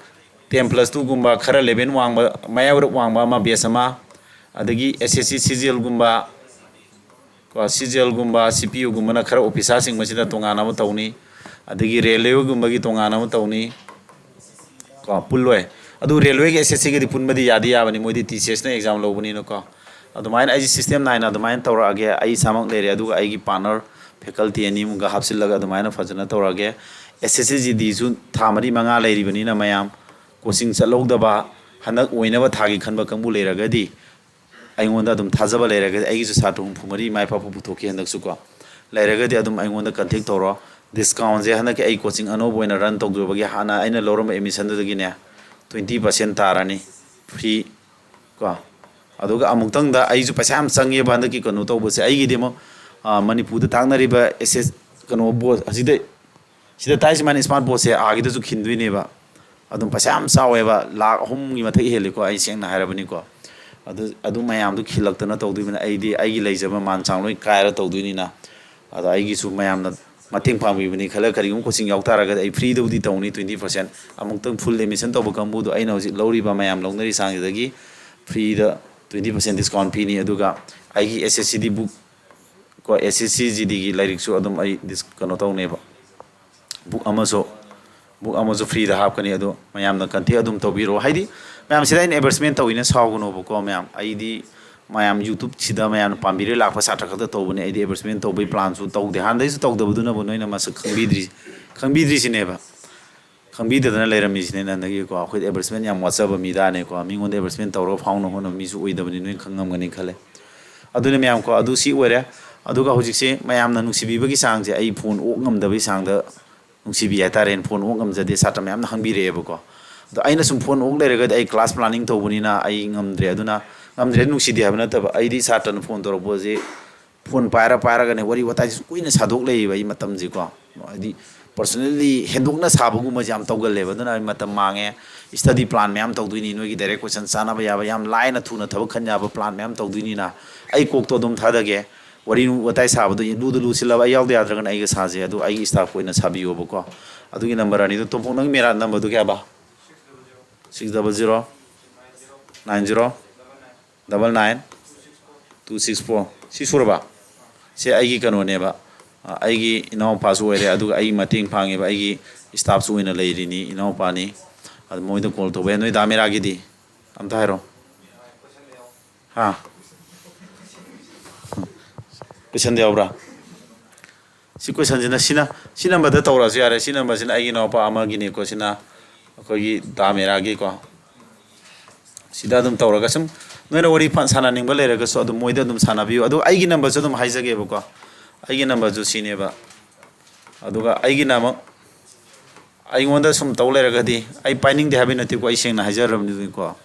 ten plus twoꯒꯨꯝꯕ, ꯈꯔ level ꯋꯥꯡꯕ, ꯃꯌꯥꯏ ꯋꯥꯏꯔꯞ ꯋꯥꯡꯕ ꯑꯃ batch ꯑꯃ, ꯑꯗꯒꯤ ꯑꯦꯁ ꯑꯦꯁ ꯁꯤ ꯁꯤ ꯖꯤ ꯑꯦꯜꯒꯨꯝꯕ, ꯀꯣ, ꯁꯤ ꯖꯤ ꯑꯦꯜꯒꯨꯝꯕ, ꯁꯤ ꯄꯤ ꯌꯨꯒꯨꯝꯕꯅ ꯈꯔ officerꯁꯤꯡ ꯃꯁꯤꯗ ꯇꯣꯉꯥꯟꯅ ꯑꯃ ꯇꯧꯅꯤ, ꯑꯗꯒꯤ ꯔꯦꯜꯋꯦꯒꯨꯝꯕꯒꯤ ꯇꯣꯉꯥꯟꯅ ꯑꯃ ꯇꯧꯅꯤ, ꯀꯣ, ꯄꯨꯜꯂꯣꯏ꯫ ꯑꯗꯨ ꯔꯦꯜꯋꯦꯒꯤ ꯑꯦꯁ ꯑꯦꯁ ꯁꯤꯒꯗꯤ ꯄꯨꯟꯕꯗꯤ ꯌꯥꯗꯤ ꯌꯥꯕꯅꯤ, ꯃꯣꯏꯗꯤ ꯇꯤ ꯁꯤ ꯑꯦꯁꯅ exam ꯂꯧꯕꯅꯤꯅꯀꯣ꯫ ꯑꯗꯨꯃꯥꯏꯅ ꯑꯩꯁꯦ system ꯅꯥꯏꯅ ꯑꯗꯨꯃꯥꯏꯅ ꯇꯧꯔꯛꯑꯒꯦ꯫ ꯑꯩ ꯏꯁꯥꯃꯛ ꯂꯩꯔꯦ, ꯑꯗꯨꯒ ꯑꯩꯒꯤ partner faculty ꯑꯅꯤꯃꯨꯛꯒ ꯍꯥꯞꯆꯤꯜꯂꯒ ꯑꯗꯨꯃꯥꯏꯅ ꯐꯖꯅ ꯇꯧꯔꯛꯑꯒꯦ꯫ ꯑꯦꯁ ꯑꯦꯁ ꯁꯤ ꯖꯤ ꯗꯤꯁꯨ ꯊꯥ ꯃꯔꯤ ꯃꯉꯥ ꯂꯩꯔꯤꯕꯅꯤꯅ, ꯃꯌꯥꯝ coaching ꯆꯠꯍꯧꯗꯕ, ꯍꯟꯗꯛ ꯑꯣꯏꯅꯕ ꯊꯥꯒꯤ ꯈꯟꯕ ꯀꯥꯡꯕꯨ ꯂꯩꯔꯒꯗꯤ, ꯑꯩꯉꯣꯟꯗ ꯑꯗꯨꯝ ꯊꯥꯖꯕ ꯂꯩꯔꯒꯗꯤ, ꯑꯩꯒꯤꯁꯨ ꯁꯥꯇ꯭ꯔ ꯍꯨꯝꯐꯨ ꯃꯔꯤ ꯃꯥꯏ ꯄꯥꯛꯄ ꯄꯨꯊꯣꯛꯈꯤ ꯍꯟꯗꯛꯁꯨ ꯀꯣ꯫ ꯂꯩꯔꯒꯗꯤ ꯑꯗꯨꯝ ꯑꯩꯉꯣꯟꯗ contact ꯇꯧꯔꯣ꯫ Discountꯁꯦ ꯍꯟꯗꯛꯀꯤ ꯑꯩ coaching ꯑꯅꯧꯕ ꯑꯣꯏꯅ run ꯇꯧꯗꯣꯏꯕꯒꯤ ꯍꯥꯟꯅ ꯑꯩꯅ ꯂꯧꯔꯝꯕ admissionꯗꯨꯗꯒꯤꯅꯦ twenty percent ꯇꯥꯔꯅꯤ, free ꯀꯣ꯫ ꯑꯗꯨꯒ ꯑꯃꯨꯛꯇꯪꯗ ꯑꯩꯁꯨ ꯄꯩꯁꯥ ꯌꯥꯝ ꯆꯪꯉꯦꯕ ꯍꯟꯗꯛꯀꯤ ꯀꯩꯅꯣ ꯇꯧꯕꯁꯦ꯫ ꯑꯩꯒꯤꯗꯤ ꯑꯃꯨꯛ, ꯑ, ꯃꯅꯤꯄꯨꯔꯗ ꯇꯥꯛꯅꯔꯤꯕ ꯑꯦꯁ ꯑꯦꯁ ꯀꯩꯅꯣ ꯕꯣ-, ꯑꯁꯤꯗ ꯁꯤꯗ ꯇꯥꯏ ꯁꯨꯃꯥꯏꯅ smart boardꯁꯦ ꯑꯥꯒꯤꯗꯁꯨ ꯈꯤꯟꯗꯣꯏꯅꯦꯕ꯫ ꯑꯗꯨꯝ ꯄꯩꯁꯥ ꯌꯥꯝ ꯆꯥꯎꯋꯦꯕ, ꯂꯥꯈ ꯑꯍꯨꯝꯒꯤ ꯃꯊꯛ ꯍꯦꯜꯂꯤꯀꯣ, ꯑꯩ ꯁꯦꯡꯅ ꯍꯥꯏꯔꯕꯅꯤꯀꯣ꯫ ꯑꯗꯨ, ꯑꯗꯨ ꯃꯌꯥꯝꯗꯣ ꯈꯤꯜꯂꯛꯇꯅ ꯇꯧꯗꯣꯏꯅꯤꯅ, ꯑꯩꯗꯤ ꯑꯩꯒꯤ ꯂꯩꯖꯕ ꯃꯥꯟ ꯆꯥꯡ ꯂꯣꯏ ꯀꯥꯏꯔ ꯇꯧꯗꯣꯏꯅꯤꯅ꯫ ꯑꯗꯣ ꯑꯩꯒꯤꯁꯨ ꯃꯌꯥꯝꯅ ꯃꯇꯦꯡ ꯄꯥꯡꯕꯤꯕꯅꯤ ꯈꯜꯂꯒ, ꯀꯔꯤꯒꯨꯝꯕ coaching ꯌꯥꯎ ꯇꯥꯔꯒꯗꯤ ꯑꯩ freeꯗꯕꯨꯗꯤ ꯇꯧꯅꯤ, twenty percent꯫ ꯑꯃꯨꯛꯇꯪ full admission ꯇꯧꯕ ꯀꯥꯡꯕꯨꯗꯣ ꯑꯩꯅ ꯍꯧꯖꯤꯛ ꯂꯧꯔꯤꯕ ꯃꯌꯥꯝ ꯂꯧꯅꯔꯤ ꯆꯥꯡꯁꯤꯗꯒꯤ freeꯗ twenty percent discount ꯄꯤꯅꯤ꯫ ꯑꯗꯨꯒ ꯑꯩꯒꯤ ꯑꯦꯁ ꯑꯦꯁ ꯁꯤ ꯗꯤ book ꯀꯣ, ꯑꯦꯁ ꯑꯦꯁ ꯁꯤ ꯖꯤ ꯗꯤꯒꯤ ꯂꯥꯏꯔꯤꯛꯁꯨ ꯑꯗꯨꯝ ꯑꯩ dis-, ꯀꯩꯅꯣ ꯇꯧꯅꯦꯕ, book ꯑꯃꯁꯨ, book ꯑꯃꯁꯨ freeꯗ ꯍꯥꯞꯀꯅꯤ꯫ ꯑꯗꯣ ꯃꯌꯥꯝꯅ contact ꯑꯗꯨꯝ ꯇꯧꯕꯤꯔꯣ꯫ ꯍꯥꯏꯗꯤ ꯃꯌꯥꯝ ꯁꯤꯗ ꯑꯩꯅ advertisement ꯇꯧꯋꯤꯅ ꯁꯥꯎꯒꯅꯣꯕꯀꯣ ꯃꯌꯥꯝ꯫ ꯑꯩꯗꯤ ꯃꯌꯥꯝ YouTubeꯁꯤꯗ ꯃꯌꯥꯝꯅ ꯄꯥꯝꯕꯤꯔ ꯂꯥꯛꯄ ꯁꯥꯇ꯭ꯔ ꯈꯛꯇ ꯇꯧꯕꯅꯦ꯫ ꯑꯩꯗꯤ advertisement ꯇꯧꯕꯒꯤ planꯁꯨ ꯇꯧꯗꯦ꯫ ꯍꯥꯟꯅꯗꯩꯁꯨ ꯇꯧꯗꯕꯗꯨꯅꯕꯨ ꯅꯣꯏꯅ ꯃꯁꯛ ꯈꯪꯕꯤꯗ꯭ꯔꯤ, ꯈꯪꯕꯤꯗ꯭ꯔꯤꯁꯤꯅꯦꯕ꯫ ꯈꯪꯕꯤꯗꯗꯅ ꯂꯩꯔꯝꯃꯤꯁꯤꯅꯦ ꯅꯍꯥꯟꯗꯒꯤꯀꯣ꯫ ꯑꯩꯈꯣꯏꯗꯤ advertisement ꯌꯥꯝ ꯋꯥꯠꯆꯕ ꯃꯤꯗꯥꯅꯦꯀꯣ꯫ ꯃꯤꯉꯣꯟꯗ advertisement ꯇꯧꯔꯒ ꯐꯥꯎꯅꯕ ꯍꯣꯠꯅꯕ ꯃꯤꯁꯨ ꯑꯣꯏꯗꯕꯅꯤ, ꯅꯣꯏ ꯈꯪꯉꯝꯒꯅꯤ ꯈꯜꯂꯦ꯫ ꯑꯗꯨꯅ ꯃꯌꯥꯝꯀꯣ, ꯑꯗꯨ ꯁꯤ ꯑꯣꯏꯔꯦ꯫ ꯑꯗꯨꯒ ꯍꯧꯖꯤꯛꯁꯦ ꯃꯌꯥꯝꯅ ꯅꯨꯡꯁꯤꯕꯤꯕꯒꯤ ꯆꯥꯡꯁꯦ ꯑꯩ ꯐꯣꯟ ꯑꯣꯛ ꯉꯝꯗꯕꯒꯤ ꯆꯥꯡꯗ ꯅꯨꯡꯁꯤꯕꯤ ꯍꯥꯏꯇꯥꯔꯦꯅꯦ꯫ ꯐꯣꯟ ꯑꯣꯛ ꯉꯝꯖꯗꯦ, ꯁꯥꯇ꯭ꯔ ꯃꯌꯥꯝꯅ ꯍꯪꯕꯤꯔꯛꯑꯦꯕꯀꯣ꯫ ꯑꯗꯣ ꯑꯩꯅ ꯁꯨꯝ ꯐꯣꯟ ꯑꯣꯛ ꯂꯩꯔꯒꯗꯤ ꯑꯩ class planning ꯇꯧꯕꯅꯤꯅ ꯑꯩ ꯉꯝꯗ꯭ꯔꯦ꯫ ꯑꯗꯨꯅ ꯉꯝꯗ꯭ꯔꯦ ꯅꯨꯡꯁꯤꯗꯦ ꯍꯥꯏꯕ ꯅꯠꯇꯕ, ꯑꯩꯗꯤ ꯁꯥꯇ꯭ꯔꯅ ꯐꯣꯟ ꯇꯧꯔꯛꯄꯁꯦ ꯐꯣꯟ ꯄꯥꯏꯔ ꯄꯥꯏꯔꯒꯅꯦ ꯋꯥꯔꯤ ꯋꯥꯇꯥꯏꯁꯦ ꯁꯨꯝ ꯀꯨꯏꯅ ꯁꯥꯗꯣꯛ ꯂꯩꯌꯦꯕ ꯑꯩ ꯃꯇꯝꯁꯦꯀꯣ꯫ ꯍꯥꯏꯗꯤ personally ꯍꯦꯟꯗꯣꯛꯅ ꯁꯥꯕꯒꯨꯝꯕꯁꯦ ꯌꯥꯝ ꯇꯧꯒꯜꯂꯦꯕ꯫ ꯑꯗꯨꯅ ꯑꯩ ꯃꯇꯝ ꯃꯥꯡꯉꯦ꯫ Study plan ꯃꯌꯥꯝ ꯇꯧꯗꯣꯏꯅꯤ, ꯅꯣꯏꯒꯤ direct question ꯆꯥꯅꯕ ꯌꯥꯕ, ꯌꯥꯝ ꯂꯥꯏꯅ ꯊꯨꯅ ꯊꯕꯛ ꯈꯟ ꯌꯥꯕ plan ꯃꯌꯥꯝ ꯇꯧꯗꯣꯏꯅꯤꯅ ꯑꯩ ꯀꯣꯛꯇꯣ ꯑꯗꯨꯝ ꯊꯥꯗꯒꯦ꯫ ꯋꯥꯔꯤ ꯋꯥꯇꯥꯏ ꯁꯥꯕꯗꯣ ꯂꯨꯗ ꯂꯨꯁꯤꯜꯂꯕ ꯑꯩ ꯌꯥꯎꯗ ꯌꯥꯗ꯭ꯔꯒꯅ ꯑꯩꯒ ꯁꯥꯁꯦ꯫ ꯑꯗꯨ ꯑꯩꯒꯤ staff ꯑꯣꯏꯅ ꯁꯥꯕꯤꯌꯣꯕꯀꯣ꯫ ꯑꯗꯨꯒꯤ number ꯑꯅꯤꯗꯣ꯫ ꯇꯣꯝꯄꯣꯛ, ꯅꯪ ꯃꯦꯔꯥ numberꯗꯨ ꯀꯌꯥꯕ? Six double zero nine zero double nine two six four꯫ ꯁꯤ ꯁꯨꯔꯕ? ꯁꯦ ꯑꯩꯒꯤ ꯀꯩꯅꯣꯅꯦꯕ, ꯑ, ꯑꯩꯒꯤ ꯏꯅꯥꯎꯄꯥꯁꯨ ꯑꯣꯏꯔꯦ, ꯑꯗꯨꯒ ꯑꯩꯒꯤ ꯃꯇꯦꯡ ꯄꯥꯡꯉꯤꯕ ꯑꯩꯒꯤ staffꯁꯨ ꯑꯣꯏꯅ ꯂꯩꯔꯤꯅꯤ, ꯏꯅꯥꯎꯄꯥꯅꯤ꯫ ꯑꯗꯨ ꯃꯣꯏꯗ call ꯇꯧꯕ ꯌꯥꯏ꯫ ꯅꯣꯏ ꯗꯥ ꯃꯦꯔꯥꯒꯤꯗꯤ ꯑꯝꯇ ꯍꯥꯏꯔꯣ꯫ ꯍꯥ? Questionꯗ ꯌꯥꯎꯕ꯭ꯔꯥ? ꯁꯤ questionꯁꯤꯅ, ꯁꯤꯅ, ꯁꯤ numberꯗ ꯇꯧꯔꯛꯑꯁꯨ ꯌꯥꯔꯦ꯫ ꯁꯤ numberꯁꯤꯅ ꯑꯩꯒꯤ ꯏꯅꯥꯎꯄꯥ ꯑꯃꯒꯤꯅꯤꯀꯣ, ꯁꯤꯅ ꯑꯩꯈꯣꯏꯒꯤ ꯗꯥ ꯃꯦꯔꯥꯒꯤꯀꯣ꯫ ꯁꯤꯗ ꯑꯗꯨꯝ ꯇꯧꯔꯒ ꯁꯨꯝ ꯅꯣꯏꯅ ꯋꯥꯔꯤ ꯐ-, ꯁꯥꯟꯅꯅꯤꯡꯕ ꯂꯩꯔꯒꯁꯨ ꯑꯗꯨꯝ ꯃꯣꯏꯗ ꯑꯗꯨꯝ ꯁꯥꯟꯅꯕꯤꯌꯨ꯫ ꯑꯗꯨ ꯑꯩꯒꯤ numberꯁꯨ ꯑꯗꯨꯝ ꯍꯥꯏꯖꯒꯦꯕꯀꯣ꯫ ꯑꯩꯒꯤ numberꯁꯨ ꯁꯤꯅꯦꯕ꯫ ꯑꯗꯨꯒ ꯑꯩꯒꯤꯅ ꯑꯃꯨꯛ ꯑꯩꯉꯣꯟꯗ ꯁꯨꯝ ꯇꯧ ꯂꯩꯔꯒꯗꯤ ꯑꯩ ꯄꯥꯏꯅꯤꯡꯗꯦ ꯍꯥꯏꯕꯩ ꯅꯠꯇꯦꯀꯣ, ꯑꯩ ꯁꯦꯡꯅ ꯍꯥꯏꯖꯔꯕꯅꯤꯀꯣ꯫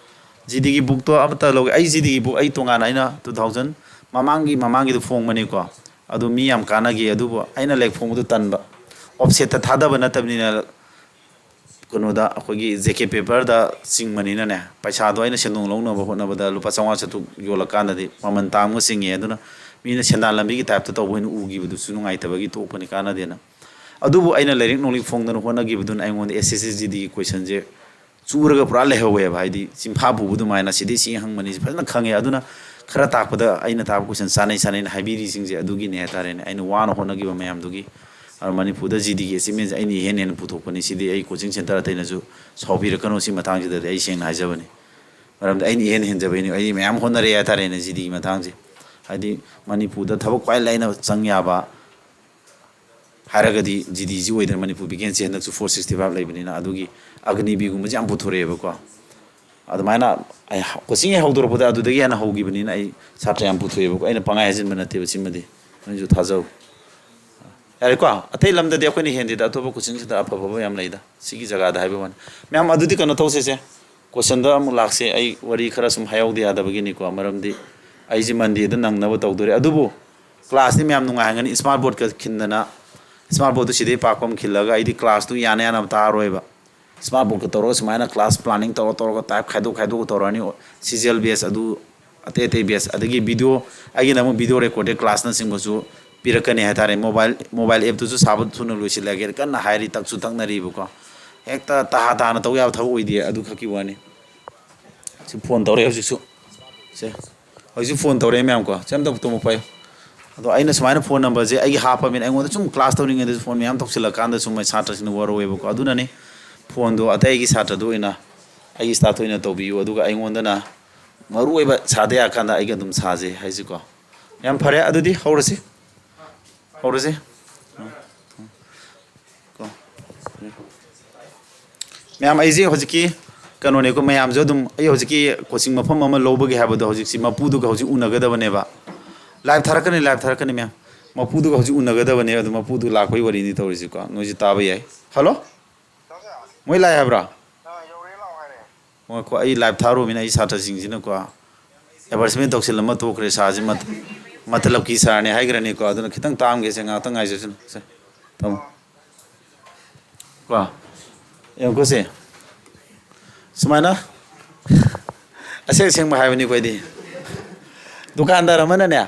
GDꯒꯤ bookꯇꯣ ꯑꯃꯠꯇ ꯂꯧꯒꯦ꯫ ꯑꯩ GDꯒꯤ book ꯑꯩ ꯇꯣꯉꯥꯟꯅ ꯑꯩꯅ two thousand ꯃꯃꯥꯡꯒꯤ, ꯃꯃꯥꯡꯒꯤꯗꯣ ꯐꯣꯡꯕꯅꯤꯀꯣ꯫ ꯑꯗꯨ ꯃꯤ ꯌꯥꯝ ꯀꯥꯟꯅꯈꯤ꯫ ꯑꯗꯨꯕꯨ ꯑꯩꯅ ꯂꯥꯏꯔꯤꯛ ꯐꯣꯡꯕꯗꯨ ꯇꯟꯕ, offsetꯇ ꯊꯥꯗꯕ ꯅꯠꯇꯕꯅꯤꯅ, ꯀꯩꯅꯣꯗ ꯑꯩꯈꯣꯏꯒꯤ JK paperꯗ ꯆꯤꯡꯕꯅꯤꯅꯅꯦ, ꯄꯩꯁꯥꯗꯣ ꯑꯩꯅ ꯁꯦꯟꯗꯣꯡ ꯂꯧꯅꯕ ꯍꯣꯠꯅꯕꯗ ꯂꯨꯄꯥ ꯆꯥꯝꯃꯉꯥ ꯆꯥꯇ꯭ꯔꯨꯛ ꯌꯣꯜꯂꯀꯥꯟꯗꯗꯤ ꯃꯃꯜ ꯇꯥꯡꯕ ꯆꯤꯡꯉꯦ꯫ ꯑꯗꯨꯅ ꯃꯤꯅ ꯁꯦꯟꯗꯥꯟ ꯂꯝꯕꯤꯒꯤ typeꯇ ꯇꯧꯕ ꯑꯣꯏꯅ ꯎꯈꯤꯕꯗꯨꯁꯨ ꯅꯨꯡꯉꯥꯏꯇꯕꯒꯤ ꯇꯣꯛꯄꯅꯤ, ꯀꯥꯟꯅꯗꯦꯅ꯫ ꯑꯗꯨꯕꯨ ꯑꯩꯅ ꯂꯥꯏꯔꯤꯛ ꯅꯣꯡꯂꯤꯛ ꯐꯣꯡꯗꯅ ꯍꯣꯠꯅꯈꯤꯕꯗꯨꯅ ꯑꯩꯉꯣꯟꯗ SSC GDꯒꯤ questionꯁꯦ ꯆꯨꯔꯒ ꯄꯨꯔꯥ ꯂꯩꯍꯧꯋꯦꯕ꯫ ꯍꯥꯏꯗꯤ ꯆꯤꯟꯐꯥ ꯄꯨꯕ ꯑꯗꯨꯃꯥꯏꯅ ꯁꯤꯗꯩ ꯁꯤ ꯍꯪꯕꯅꯤ ꯐꯖꯅ ꯈꯪꯉꯦ꯫ ꯑꯗꯨꯅ ꯈꯔ ꯇꯥꯛꯄꯗ ꯑꯩꯅ ꯇꯥꯛꯄ question ꯆꯥꯅꯩ ꯆꯥꯅꯩꯅ ꯍꯥꯏꯕꯤꯔꯤꯁꯤꯡꯁꯦ ꯑꯗꯨꯒꯤꯅꯦ ꯍꯥꯏꯇꯥꯔꯦꯅꯦ, ꯑꯩꯅ ꯋꯥꯅ ꯍꯣꯠꯅꯈꯤꯕ ꯃꯌꯥꯝꯗꯨꯒꯤ꯫ ꯑꯗꯨ ꯃꯅꯤꯄꯨꯔꯗ GDꯒꯤ achievementꯁꯦ ꯑꯩꯅ ꯏꯍꯦꯟ ꯍꯦꯟꯅ ꯄꯨꯊꯣꯛꯄꯅꯤ꯫ ꯁꯤꯗꯤ ꯑꯩ coaching centre ꯑꯇꯩꯅꯁꯨ ꯁꯥꯎꯕꯤꯔꯛꯀꯅꯨ꯫ ꯁꯤ ꯃꯇꯥꯡꯁꯤꯗꯗꯤ ꯑꯩ ꯁꯦꯡꯅ ꯍꯥꯏꯖꯕꯅꯤ, ꯃꯔꯝꯗꯤ ꯑꯩꯅ ꯏꯍꯦꯟ ꯍꯦꯟꯖꯕꯩꯅꯤ꯫ ꯑꯩ ꯃꯌꯥꯝ ꯍꯣꯠꯅꯔꯛꯑꯦ ꯍꯥꯏꯇꯥꯔꯦꯅꯦ꯫ GDꯒꯤ ꯃꯇꯥꯡꯁꯦ ꯍꯥꯏꯗꯤ ꯃꯅꯤꯄꯨꯔꯗ ꯊꯕꯛ ꯈ꯭ꯋꯥꯏ ꯂꯥꯏꯅ ꯆꯪ ꯌꯥꯕ ꯍꯥꯏꯔꯒꯗꯤ GDꯁꯤ ꯑꯣꯏꯗꯅ, ꯃꯅꯤꯄꯨꯔ vacancy ꯍꯟꯗꯛꯁꯨ four sixty five ꯂꯩꯕꯅꯤꯅ꯫ ꯑꯗꯨꯒꯤ ꯑꯒꯅꯤꯕꯤꯔꯒꯨꯝꯕꯁꯦ ꯌꯥꯝ ꯄꯨꯊꯣꯔꯛꯑꯦꯕꯀꯣ꯫ ꯑꯗꯨꯃꯥꯏꯅ ꯑꯩ coaching ꯍꯦꯛ ꯍꯧꯗꯣꯔꯛꯄꯗ ꯑꯗꯨꯗꯒꯤ ꯍꯦꯟꯅ ꯍꯧꯈꯤꯕꯅꯤꯅ ꯑꯩ ꯁꯥꯇ꯭ꯔ ꯌꯥꯝ ꯄꯨꯊꯣꯛꯑꯦꯕꯀꯣ꯫ ꯑꯩꯅ ꯄꯪꯍꯥꯏ ꯍꯥꯏꯖꯤꯟꯕ ꯅꯠꯇꯦꯕ ꯁꯤꯃꯗꯤ, ꯅꯣꯏꯁꯨ ꯊꯥꯖꯧ꯫ ꯌꯥꯔꯦꯀꯣ, ꯑꯇꯩ ꯂꯝꯗꯗꯤ ꯑꯩꯈꯣꯏꯅ ꯍꯦꯟꯗꯦꯗ, ꯑꯇꯣꯞꯄ coaching centre ꯑꯐ ꯑꯐꯕ ꯌꯥꯝ ꯂꯩꯗ ꯁꯤꯒꯤ ꯖꯒꯥꯗ ꯍꯥꯏꯕ ꯋꯥꯅꯤ꯫ ꯃꯌꯥꯝ, ꯑꯗꯨꯗꯤ ꯀꯩꯅꯣ ꯇꯧꯁꯦꯁꯦ, questionꯗ ꯑꯃꯨꯛ ꯂꯥꯛꯁꯦ꯫ ꯑꯩ ꯋꯥꯔꯤ ꯈꯔ ꯁꯨꯝ ꯍꯥꯏꯍꯧꯗ ꯌꯥꯗꯕꯒꯤꯅꯤꯀꯣ, ꯃꯔꯝꯗꯤ ꯑꯩꯁꯦ Mondayꯗ ꯅꯪꯅꯕ ꯇꯧꯗꯣꯔꯦ꯫ ꯑꯗꯨꯕꯨ classꯇꯤ ꯃꯌꯥꯝ ꯅꯨꯡꯉꯥꯏꯍꯟꯒꯅꯤ, smart boardꯀ ꯈꯤꯟꯗꯅ꯫ ꯁ꯭ꯃꯥꯔꯠ ꯕꯣꯔꯗꯇꯨ ꯁꯤꯗꯩ ꯄꯥꯛꯄ ꯑꯃ ꯈꯤꯜꯂꯒ ꯑꯩꯗꯤ ꯀ꯭ꯂꯥꯁꯇꯨ ꯌꯥꯅ ꯌꯥꯅꯕ ꯇꯥꯔꯔꯣꯏꯕ꯫ ꯁ꯭ꯃꯥꯔꯠ ꯕꯣꯔꯗꯀ ꯇꯧꯔꯒ ꯁꯨꯃꯥꯏꯅ ꯀ꯭ꯂꯥꯁ ꯄ꯭ꯂꯥꯅꯤꯡ ꯇꯧꯔ ꯇꯧꯔꯒ ꯇꯥꯏꯞ ꯈꯥꯏꯗꯣꯛ ꯈꯥꯏꯗꯣꯛꯑ ꯇꯧꯔꯅꯤ꯫ ꯁꯤ ꯖꯤ ꯑꯦꯜ ꯕꯦꯁ ꯑꯗꯨ, ꯑꯇꯩ ꯑꯇꯩ ꯕꯦꯁ, ꯑꯗꯒꯤ ꯚꯤꯗꯤꯑꯣ, ꯑꯩꯒꯤꯅ ꯑꯃꯨꯛ ꯚꯤꯗꯤꯑꯣ ꯔꯦꯀꯣꯔꯗꯦꯠ ꯀ꯭ꯂꯥꯁꯅꯆꯤꯡꯕꯁꯨ ꯄꯤꯔꯛꯀꯅꯤ ꯍꯥꯏꯇꯥꯔꯦ꯫ ꯃꯣꯕꯥꯏꯜ, ꯃꯣꯕꯥꯏꯜ ꯑꯦꯞꯇꯨꯁꯨ ꯁꯥꯕ ꯊꯨꯅ ꯂꯣꯏꯁꯤꯜꯂꯒꯦ ꯀꯟꯅ ꯍꯥꯏꯔꯤ, ꯇꯛꯁꯨ ꯇꯛꯅꯔꯤꯕꯀꯣ꯫ ꯍꯦꯛꯇ ꯇꯍꯥ ꯇꯍꯥꯅ ꯇꯧ ꯌꯥꯕ ꯊꯕꯛ ꯑꯣꯏꯗꯦ, ꯑꯗꯨ ꯈꯛꯀꯤ ꯋꯥꯅꯤ꯫ ꯁꯤ ꯐꯣꯟ ꯇꯧꯔꯛꯑꯦ ꯍꯧꯖꯤꯛꯁꯨ꯫ ꯁꯦ, ꯍꯧꯖꯤꯛꯁꯨ ꯐꯣꯟ ꯇꯧꯔꯛꯑꯦ ꯃꯌꯥꯝꯀꯣ꯫ ꯁꯦ, ꯑꯝꯇ ꯇꯨꯝꯃꯨ ꯄꯥꯏꯌꯨ꯫ ꯑꯗꯣ ꯑꯩꯅ ꯁꯨꯃꯥꯏꯅ ꯐꯣꯟ ꯅꯝꯕꯔꯁꯦ ꯑꯩꯒꯤ ꯍꯥꯞꯄꯃꯤꯅ ꯑꯩꯉꯣꯟꯗ ꯁꯨꯝ ꯀ꯭ꯂꯥꯁ ꯇꯧꯔꯤꯉꯩꯗꯁꯨ ꯐꯣꯟ ꯃꯌꯥꯝ ꯇꯧꯁꯤꯜꯂꯀꯥꯟꯗ ꯁꯨꯝ ꯁꯥꯇ꯭ꯔꯁꯤꯡꯅ ꯋꯥꯔꯧꯋꯦꯕꯀꯣ꯫ ꯑꯗꯨꯅꯅꯤ ꯐꯣꯟꯗꯣ ꯑꯇꯩ ꯑꯩꯒꯤ ꯁꯥꯇ꯭ꯔꯗ ꯑꯣꯏꯅ, ꯑꯩꯒꯤ ꯁ꯭ꯇꯥꯐꯇ ꯑꯣꯏꯅ ꯇꯧꯕꯤꯌꯨ, ꯑꯗꯨꯒ ꯑꯩꯉꯣꯟꯗꯅ ꯃꯔꯨ ꯑꯣꯏꯕ ꯁꯥꯗ ꯌꯥꯀꯥꯟꯗ ꯑꯩꯒ ꯑꯗꯨꯝ ꯁꯥꯁꯦ ꯍꯥꯏꯁꯤꯀꯣ꯫ ꯌꯥꯝ ꯐꯔꯦ, ꯑꯗꯨꯗꯤ ꯍꯧꯔꯁꯤ꯫ ꯍꯧꯔꯁꯤ꯫ ꯀꯣ꯫ ꯃꯌꯥꯝ, ꯑꯩꯁꯦ ꯍꯧꯖꯤꯛꯀꯤ ꯀꯩꯅꯣꯅꯦꯀꯣ, ꯃꯌꯥꯝꯁꯨ ꯑꯗꯨꯝ, ꯑꯩ ꯍꯧꯖꯤꯛꯀꯤ ꯀꯣꯆꯤꯡ ꯃꯐꯝ ꯑꯃ ꯂꯧꯕꯒꯤ ꯍꯥꯏꯕꯗꯣ, ꯍꯧꯖꯤꯛꯁꯤ ꯃꯄꯨꯗꯨꯒ ꯍꯧꯖꯤꯛ ꯎꯅꯒꯗꯕꯅꯦꯕ꯫ ꯂꯥꯏꯚ ꯊꯥꯔꯛꯀꯅꯤ, ꯂꯥꯏꯚ ꯊꯥꯔꯛꯀꯅꯤ ꯃꯌꯥꯝ꯫ ꯃꯄꯨꯗꯨꯒ ꯍꯧꯖꯤꯛ ꯎꯅꯒꯗꯕꯅꯦ, ꯑꯗꯨ ꯃꯄꯨꯗꯨ ꯂꯥꯛꯄꯒꯤ ꯋꯥꯔꯤꯅꯤ ꯇꯧꯔꯤꯁꯤꯀꯣ꯫ ꯅꯣꯏꯁꯨ ꯇꯥꯕ ꯌꯥꯏ꯫ ꯍꯜꯂꯣ? ꯃꯣꯏ ꯂꯥꯛꯑꯦ ꯍꯥꯏꯕ꯭ꯔꯥ? ꯉꯥꯏꯈꯣ, ꯑꯩ ꯂꯥꯏꯚ ꯊꯥꯔꯨꯕꯅꯤꯅ ꯑꯩ ꯁꯥꯇ꯭ꯔꯁꯤꯡꯁꯤꯅꯀꯣ, ꯑꯦꯗꯚꯔꯇꯤꯁꯃꯦꯟ ꯇꯧꯁꯤꯜꯂꯝꯃ ꯇꯣꯛꯈ꯭ꯔꯦ꯫ ꯁꯥꯔꯁꯤ ꯃꯠ-, ꯃꯇꯂꯞꯀꯤ ꯁꯥꯔꯅꯤ ꯍꯥꯏꯈ꯭ꯔꯅꯤꯀꯣ꯫ ꯑꯗꯨꯅ ꯈꯤꯇꯪ ꯇꯥꯝꯒꯦꯁꯦ, ꯉꯥꯏꯍꯥꯛꯇꯪ ꯉꯥꯏꯖꯁꯅꯨ꯫ ꯁꯦ, ꯊꯝꯃꯣ꯫ ꯀꯣ, ꯌꯦꯡꯉꯨꯀꯣ ꯁꯦ꯫ ꯁꯨꯃꯥꯏꯅ ꯑꯁꯦꯡ ꯑꯁꯦꯡꯕ ꯍꯥꯏꯕꯅꯤꯀꯣ ꯑꯩꯗꯤ꯫ ꯗꯨꯀꯥꯟꯗꯥꯔ ꯑꯃꯅꯅꯦ,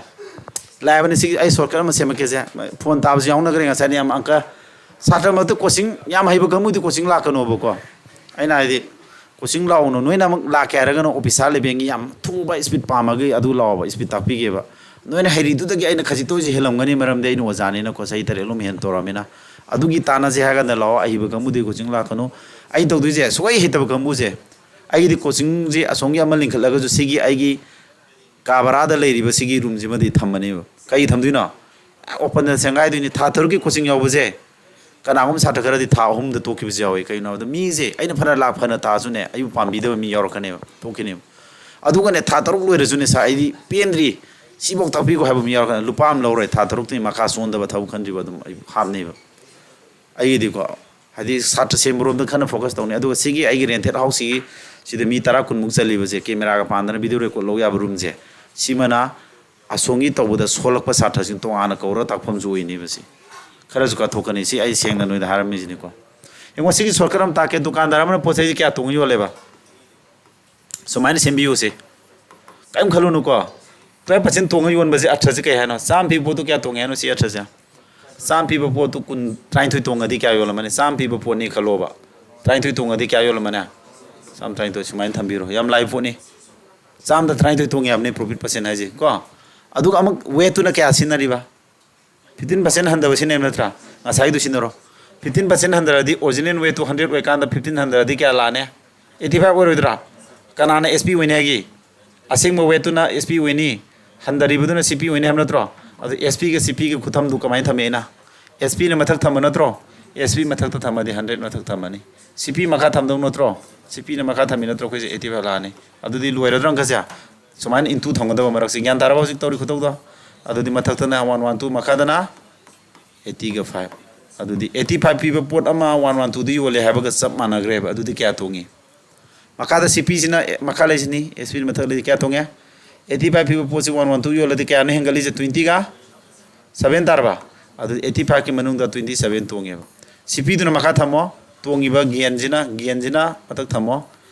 ꯂꯥꯛꯑꯕꯅꯤ꯫ ꯁꯤꯒꯤ ꯑꯩ ꯁꯣꯔꯠꯀꯠ ꯑꯃ ꯁꯦꯝꯃꯛꯀꯦꯁꯦ꯫ ꯐꯣꯟ ꯇꯥꯕꯁꯨ ꯌꯥꯎꯅꯈ꯭ꯔꯦ ꯉꯁꯥꯏꯗꯤ ꯌꯥꯝ ꯑꯪꯀ꯫ ꯁꯥꯇ꯭ꯔ ꯃꯔꯛꯇ ꯀꯣꯆꯤꯡ ꯌꯥꯝ ꯍꯩꯕ ꯀꯥꯡꯕꯨꯗꯤ ꯀꯣꯆꯤꯡ ꯂꯥꯛꯀꯅꯣꯕꯀꯣ꯫ ꯑꯩꯅ ꯍꯥꯏꯗꯤ, ꯀꯣꯆꯤꯡ ꯂꯥꯛꯎꯅꯨ꯫ ꯅꯣꯏꯅ ꯑꯃꯨꯛ ꯂꯥꯛꯀꯦ ꯍꯥꯏꯔꯒꯅ ꯑꯣꯐꯤꯁꯥꯔ ꯂꯦꯚꯦꯜꯒꯤ ꯌꯥꯝ ꯊꯨꯕ ꯏꯁꯄꯤꯠ ꯄꯥꯝꯃꯒꯗꯤ ꯑꯗꯨ ꯂꯥꯛꯑꯣꯕ, ꯏꯁꯄꯤꯠ ꯇꯥꯛꯄꯤꯒꯦꯕ꯫ ꯅꯣꯏꯅ ꯍꯩꯔꯤꯗꯨꯗꯒꯤ ꯑꯩꯅ ꯈꯖꯤꯛꯇ ꯑꯣꯏꯁꯨ ꯍꯦꯜꯂꯝꯒꯅꯤ, ꯃꯔꯝꯗꯤ ꯑꯩꯅ ꯑꯣꯖꯥꯅꯤꯅꯀꯣ, ꯆꯍꯤ ꯇꯔꯦꯠꯂꯣꯝ ꯍꯦꯟꯅ ꯇꯧꯔꯛꯑꯃꯤꯅ꯫ ꯑꯗꯨꯒꯤ ꯇꯥꯟꯅꯁꯦ ꯍꯥꯏꯔꯀꯥꯟꯗ ꯂꯥꯛꯑꯣ, ꯑꯍꯩꯕ ꯀꯥꯡꯕꯨꯗꯤ ꯀꯣꯆꯤꯡ ꯂꯥꯛꯀꯅꯨ꯫ ꯑꯩ ꯇꯧꯗꯣꯏꯁꯦ ꯁꯨꯛꯍꯩ ꯍꯩꯇꯕ ꯀꯥꯡꯕꯨꯁꯦ꯫ ꯑꯩꯒꯤꯗꯤ ꯀꯣꯆꯤꯡꯁꯦ ꯑꯁꯣꯝꯒꯤ ꯑꯃ ꯂꯤꯡꯈꯠꯂꯒꯁꯨ ꯁꯤꯒꯤ ꯑꯩꯒꯤ ꯀꯥ ꯚꯔꯥꯗ ꯂꯩꯔꯤꯕ ꯁꯤꯒꯤ ꯔꯨꯝꯁꯤꯃꯗꯤ ꯊꯝꯃꯅꯦꯕ꯫ ꯀꯩ ꯊꯝꯗꯣꯏꯅꯣ? ꯑꯣꯄꯟꯗ ꯁꯦꯡꯒꯥꯏꯗꯣꯏꯅꯤ꯫ ꯊꯥ ꯇꯔꯨꯛꯀꯤ ꯀꯣꯆꯤꯡ ꯌꯥꯎꯕꯁꯦ ꯀꯅꯥꯒꯨꯝꯕ ꯁꯥꯇ꯭ꯔ ꯈꯔꯗꯤ ꯊꯥ ꯑꯍꯨꯝꯗ ꯇꯣꯛꯈꯤꯕꯁꯨ ꯌꯥꯎꯋꯤ꯫ ꯀꯩꯒꯤꯅꯣ ꯍꯥꯏꯕꯗ ꯃꯤꯁꯦ ꯑꯩꯅ ꯐꯅ ꯂꯥꯛ ꯐꯅ ꯇꯥꯛꯑꯁꯨꯅꯦ, ꯑꯩꯕꯨ ꯄꯥꯝꯕꯤꯗꯕ ꯃꯤ ꯌꯥꯎꯔꯛꯀꯅꯦꯕ, ꯊꯣꯛꯈꯤꯅꯦꯕ꯫ ꯑꯗꯨꯒꯅꯦ, ꯊꯥ ꯇꯔꯨꯛ ꯂꯣꯏꯔꯁꯨꯅꯦ, "ꯁꯥꯔ, ꯑꯩꯗꯤ ꯄꯦꯟꯗ꯭ꯔꯤ, ꯁꯤꯐꯧ ꯇꯥꯛꯄꯤꯈꯣ" ꯍꯥꯏꯕ ꯃꯤ ꯌꯥꯎꯔꯛꯀꯅꯤ꯫ ꯂꯨꯄꯥ ꯑꯃ ꯂꯧꯔꯣꯏ, ꯊꯥ ꯇꯔꯨꯛꯇꯒꯤ ꯃꯈꯥ ꯆꯣꯟꯗꯕ ꯊꯕꯛ ꯈꯟꯗ꯭ꯔꯤꯕ ꯑꯗꯨꯝ ꯑꯩꯕꯨ ꯍꯥꯞꯅꯦꯕ꯫ ꯑꯩꯒꯤꯗꯤꯀꯣ, ꯍꯥꯏꯗꯤ ꯁꯥꯇ꯭ꯔ ꯁꯦꯝꯕꯔꯣꯝꯗ ꯈꯟꯅ ꯐꯣꯀꯁ ꯇꯧꯅꯤ꯫ ꯑꯗꯨꯒ ꯁꯤꯒꯤ ꯑꯩꯒꯤ ꯔꯦꯟꯇꯦꯠ ꯍꯥꯎꯁꯁꯤꯒꯤ, ꯁꯤꯗ ꯃꯤ ꯇꯔꯥ ꯀꯨꯟꯃꯨꯛ ꯆꯜꯂꯤꯕꯁꯦ, ꯀꯦꯃꯦꯔꯥꯒ ꯄꯥꯟꯗꯅ ꯚꯤꯗꯤꯑꯣ ꯔꯦꯀꯣꯔꯠ ꯂꯧ ꯌꯥꯕ ꯔꯨꯝꯁꯦ, ꯁꯤꯃꯅ ꯑꯁꯣꯝꯒꯤ ꯇꯧꯕꯗ ꯁꯣꯜꯂꯛꯄ ꯁꯥꯇ꯭ꯔꯁꯤꯡ ꯇꯣꯉꯥꯟꯅ ꯀꯧꯔꯒ ꯇꯥꯛꯐꯝꯁꯨ ꯑꯣꯏꯅꯦꯕ ꯁꯤ꯫ ꯈꯔꯁꯨ ꯀꯠꯊꯣꯛꯀꯅꯤ꯫ ꯁꯤ ꯑꯩ ꯁꯦꯡꯅ ꯅꯣꯏꯗ ꯍꯥꯏꯔꯝꯃꯤꯁꯤꯅꯤꯀꯣ꯫ ꯌꯦꯡꯉꯣ, ꯁꯤꯒꯤ ꯁꯣꯔꯠꯀꯠ ꯑꯃ ꯇꯥꯛꯀꯦ꯫ ꯗꯨꯀꯥꯟꯗꯥꯔ ꯑꯃꯅ ꯄꯣꯠ ꯆꯩꯁꯦ ꯀꯌꯥ ꯇꯣꯡꯉ ꯌꯣꯜꯂꯦꯕ? ꯁꯨꯃꯥꯏꯅ ꯁꯦꯝꯕꯤꯌꯨꯁꯦ꯫ ꯀꯔꯤꯝ ꯈꯜꯂꯨꯅꯨꯀꯣ꯫ ꯇꯨꯌꯦꯜꯞ ꯄꯥꯔꯁꯦꯟ ꯇꯣꯡꯉ ꯌꯣꯟꯕꯁꯦ ꯑꯔꯊꯁꯦ ꯀꯩ ꯍꯥꯏꯅꯣ? ꯆꯥꯝꯃ ꯄꯤꯕ ꯄꯣꯠꯇꯨ ꯀꯌꯥ ꯇꯣꯡꯉꯦ ꯍꯥꯏꯅꯣ? ꯁꯤ ꯑꯔꯊꯁꯦ꯫ ꯆꯥꯝꯃ ꯄꯤꯕ ꯄꯣꯠꯇꯨ ꯀꯨꯟ, ꯇꯔꯥꯅꯤꯊꯣꯏ ꯇꯣꯡꯉꯗꯤ ꯀꯌꯥ ꯌꯣꯜꯂꯝꯃꯅꯤ? ꯆꯥꯝꯃ ꯄꯤꯕ ꯄꯣꯠꯅꯤ ꯈꯜꯂꯣꯕ꯫ ꯇꯔꯥꯅꯤꯊꯣꯏ ꯇꯣꯡꯉꯗꯤ ꯀꯌꯥ ꯌꯣꯜꯂꯝꯃꯅꯤ? ꯆꯥꯝꯃ ꯇꯔꯥꯅꯤꯊꯣꯏ ꯁꯨꯃꯥꯏꯅ ꯊꯝꯕꯤꯔꯣ꯫ ꯌꯥꯝ ꯂꯥꯏꯕ ꯄꯣꯠꯅꯤ꯫ ꯆꯥꯝꯃꯗ ꯇꯔꯥꯅꯤꯊꯣꯏ ꯇꯣꯡꯉꯦ ꯍꯥꯏꯕꯅꯤ profit percent ꯍꯥꯏꯁꯦ ꯀꯣ꯫ ꯑꯗꯨꯒ ꯑꯃꯨꯛ ꯋꯦꯠꯇꯨꯅ ꯀꯌꯥ ꯁꯤꯖꯤꯟꯅꯔꯤꯕ? ꯐꯤꯐꯇꯤꯟ ꯄꯥꯔꯁꯦꯟ ꯍꯟꯊꯕ ꯁꯤꯖꯤꯟꯅꯩꯕ ꯅꯠꯇ꯭ꯔꯥ? ꯉꯁꯥꯏꯗꯨ ꯁꯤꯖꯤꯟꯅꯔꯣ꯫ ꯐꯤꯐꯇꯤꯟ ꯄꯥꯔꯁꯦꯟ ꯍꯟꯊꯔꯗꯤ original ꯋꯦꯠꯇꯨ ꯍꯟꯗ꯭ꯔꯦꯠ ꯑꯣꯏꯀꯥꯟꯗ ꯐꯤꯐꯇꯤꯟ ꯍꯟꯊꯔꯗꯤ ꯀꯌꯥ ꯂꯥꯛꯑꯅꯤ? ꯑꯩꯠꯇꯤ ꯐꯥꯏꯚ ꯑꯣꯏꯔꯣꯏꯗ꯭ꯔꯥ? ꯀꯅꯥꯅ ꯑꯦꯁ ꯄꯤ ꯑꯣꯏꯅꯤ ꯍꯥꯏꯒꯦ? ꯑꯁꯦꯡꯕ ꯋꯦꯠꯇꯨꯅ ꯑꯦꯁ ꯄꯤ ꯑꯣꯏꯅꯤ, ꯍꯟꯊꯔꯤꯕꯗꯨꯅ ꯁꯤ ꯄꯤ ꯑꯣꯏꯅꯤ ꯍꯥꯏꯕ ꯅꯠꯇ꯭ꯔꯣ? ꯑꯗꯨ ꯑꯦꯁ ꯄꯤꯒ ꯁꯤ ꯄꯤꯒ ꯈꯨꯊꯝꯗꯨ ꯀꯃꯥꯏꯅ ꯊꯝꯃꯤ ꯑꯩꯅ? ꯑꯦꯁ ꯄꯤꯅ ꯃꯊꯛ ꯊꯝꯕ ꯅꯠꯇ꯭ꯔꯣ? ꯑꯦꯁ ꯄꯤ ꯃꯊꯛꯇ ꯊꯝꯃꯗꯤ ꯍꯟꯗ꯭ꯔꯦꯠ ꯃꯊꯛ ꯊꯝꯃꯅꯤ꯫ ꯁꯤ ꯄꯤ ꯃꯈꯥ ꯊꯝꯗꯧ ꯅꯠꯇ꯭ꯔꯣ? ꯁꯤ ꯄꯤꯅ ꯃꯈꯥ ꯊꯝꯃꯤ ꯅꯠꯇ꯭ꯔꯣ? ꯑꯩꯈꯣꯏꯁꯦ ꯑꯩꯠꯇꯤ ꯐꯥꯏꯚ ꯂꯥꯛꯑꯅꯤ꯫ ꯑꯗꯨꯗꯤ ꯂꯣꯏꯔꯗ꯭ꯔꯣ ꯑꯪꯀꯁꯦ? ꯁꯨꯃꯥꯏꯅ into ꯊꯝꯒꯗꯕ ꯃꯔꯛꯁꯦ꯫ ꯒ꯭ꯌꯥꯟ ꯇꯥꯔꯕ ꯍꯧꯖꯤꯛ ꯇꯧꯔꯤ ꯈꯨꯇꯧꯗꯣ? ꯑꯗꯨꯗꯤ ꯃꯊꯛꯇꯅ ꯋꯥꯟ ꯋꯥꯟ ꯇꯨ, ꯃꯈꯥꯗꯅ ꯑꯩꯠꯇꯤꯒ ꯐꯥꯏꯚ꯫ ꯑꯗꯨꯗꯤ ꯑꯩꯠꯇꯤ ꯐꯥꯏꯚ ꯄꯤꯕ ꯄꯣꯠ ꯑꯃ ꯋꯥꯟ ꯋꯥꯟ ꯇꯨꯗ ꯌꯣꯜꯂꯦ ꯍꯥꯏꯕꯒ ꯆꯞ ꯃꯥꯟꯅꯈ꯭ꯔꯦꯕ꯫ ꯑꯗꯨꯗꯤ ꯀꯌꯥ ꯇꯣꯡꯉꯤ? ꯃꯈꯥꯗ ꯁꯤ ꯄꯤꯁꯤꯅ, ꯑꯦ, ꯃꯈꯥ ꯂꯩꯁꯤꯅꯤ, ꯑꯦꯁ ꯄꯤ ꯃꯊꯛ ꯂꯩꯁꯤ ꯀꯌꯥ ꯇꯣꯡꯉꯦ? ꯑꯩꯠꯇꯤ ꯐꯥꯏꯚ ꯄꯤꯕ ꯄꯣꯠꯁꯤ ꯋꯥꯟ ꯋꯥꯟ ꯇꯨ ꯌꯣꯜꯂꯗꯤ ꯀꯌꯥꯅꯣ ꯍꯦꯟꯒꯠꯂꯤꯁꯦ? ꯇ꯭ꯋꯦꯟꯇꯤꯒ ꯁꯚꯦꯟ ꯇꯥꯔꯕ? ꯑꯗꯨꯗꯤ ꯑꯩꯠꯇꯤ ꯐꯥꯏꯚꯀꯤ ꯃꯅꯨꯡꯗ ꯇ꯭ꯋꯦꯟꯇꯤ ꯁꯚꯦꯟ ꯇꯣꯡꯉꯦꯕ꯫ ꯁꯤ ꯄꯤꯗꯨꯅ ꯃꯈꯥ ꯊꯝꯃꯣ꯫ ꯇꯣꯡꯉꯤꯕ ꯒꯦꯟꯁꯤꯅ, ꯒꯦꯟꯁꯤꯅ ꯃꯊꯛ ꯊꯝꯃꯣ꯫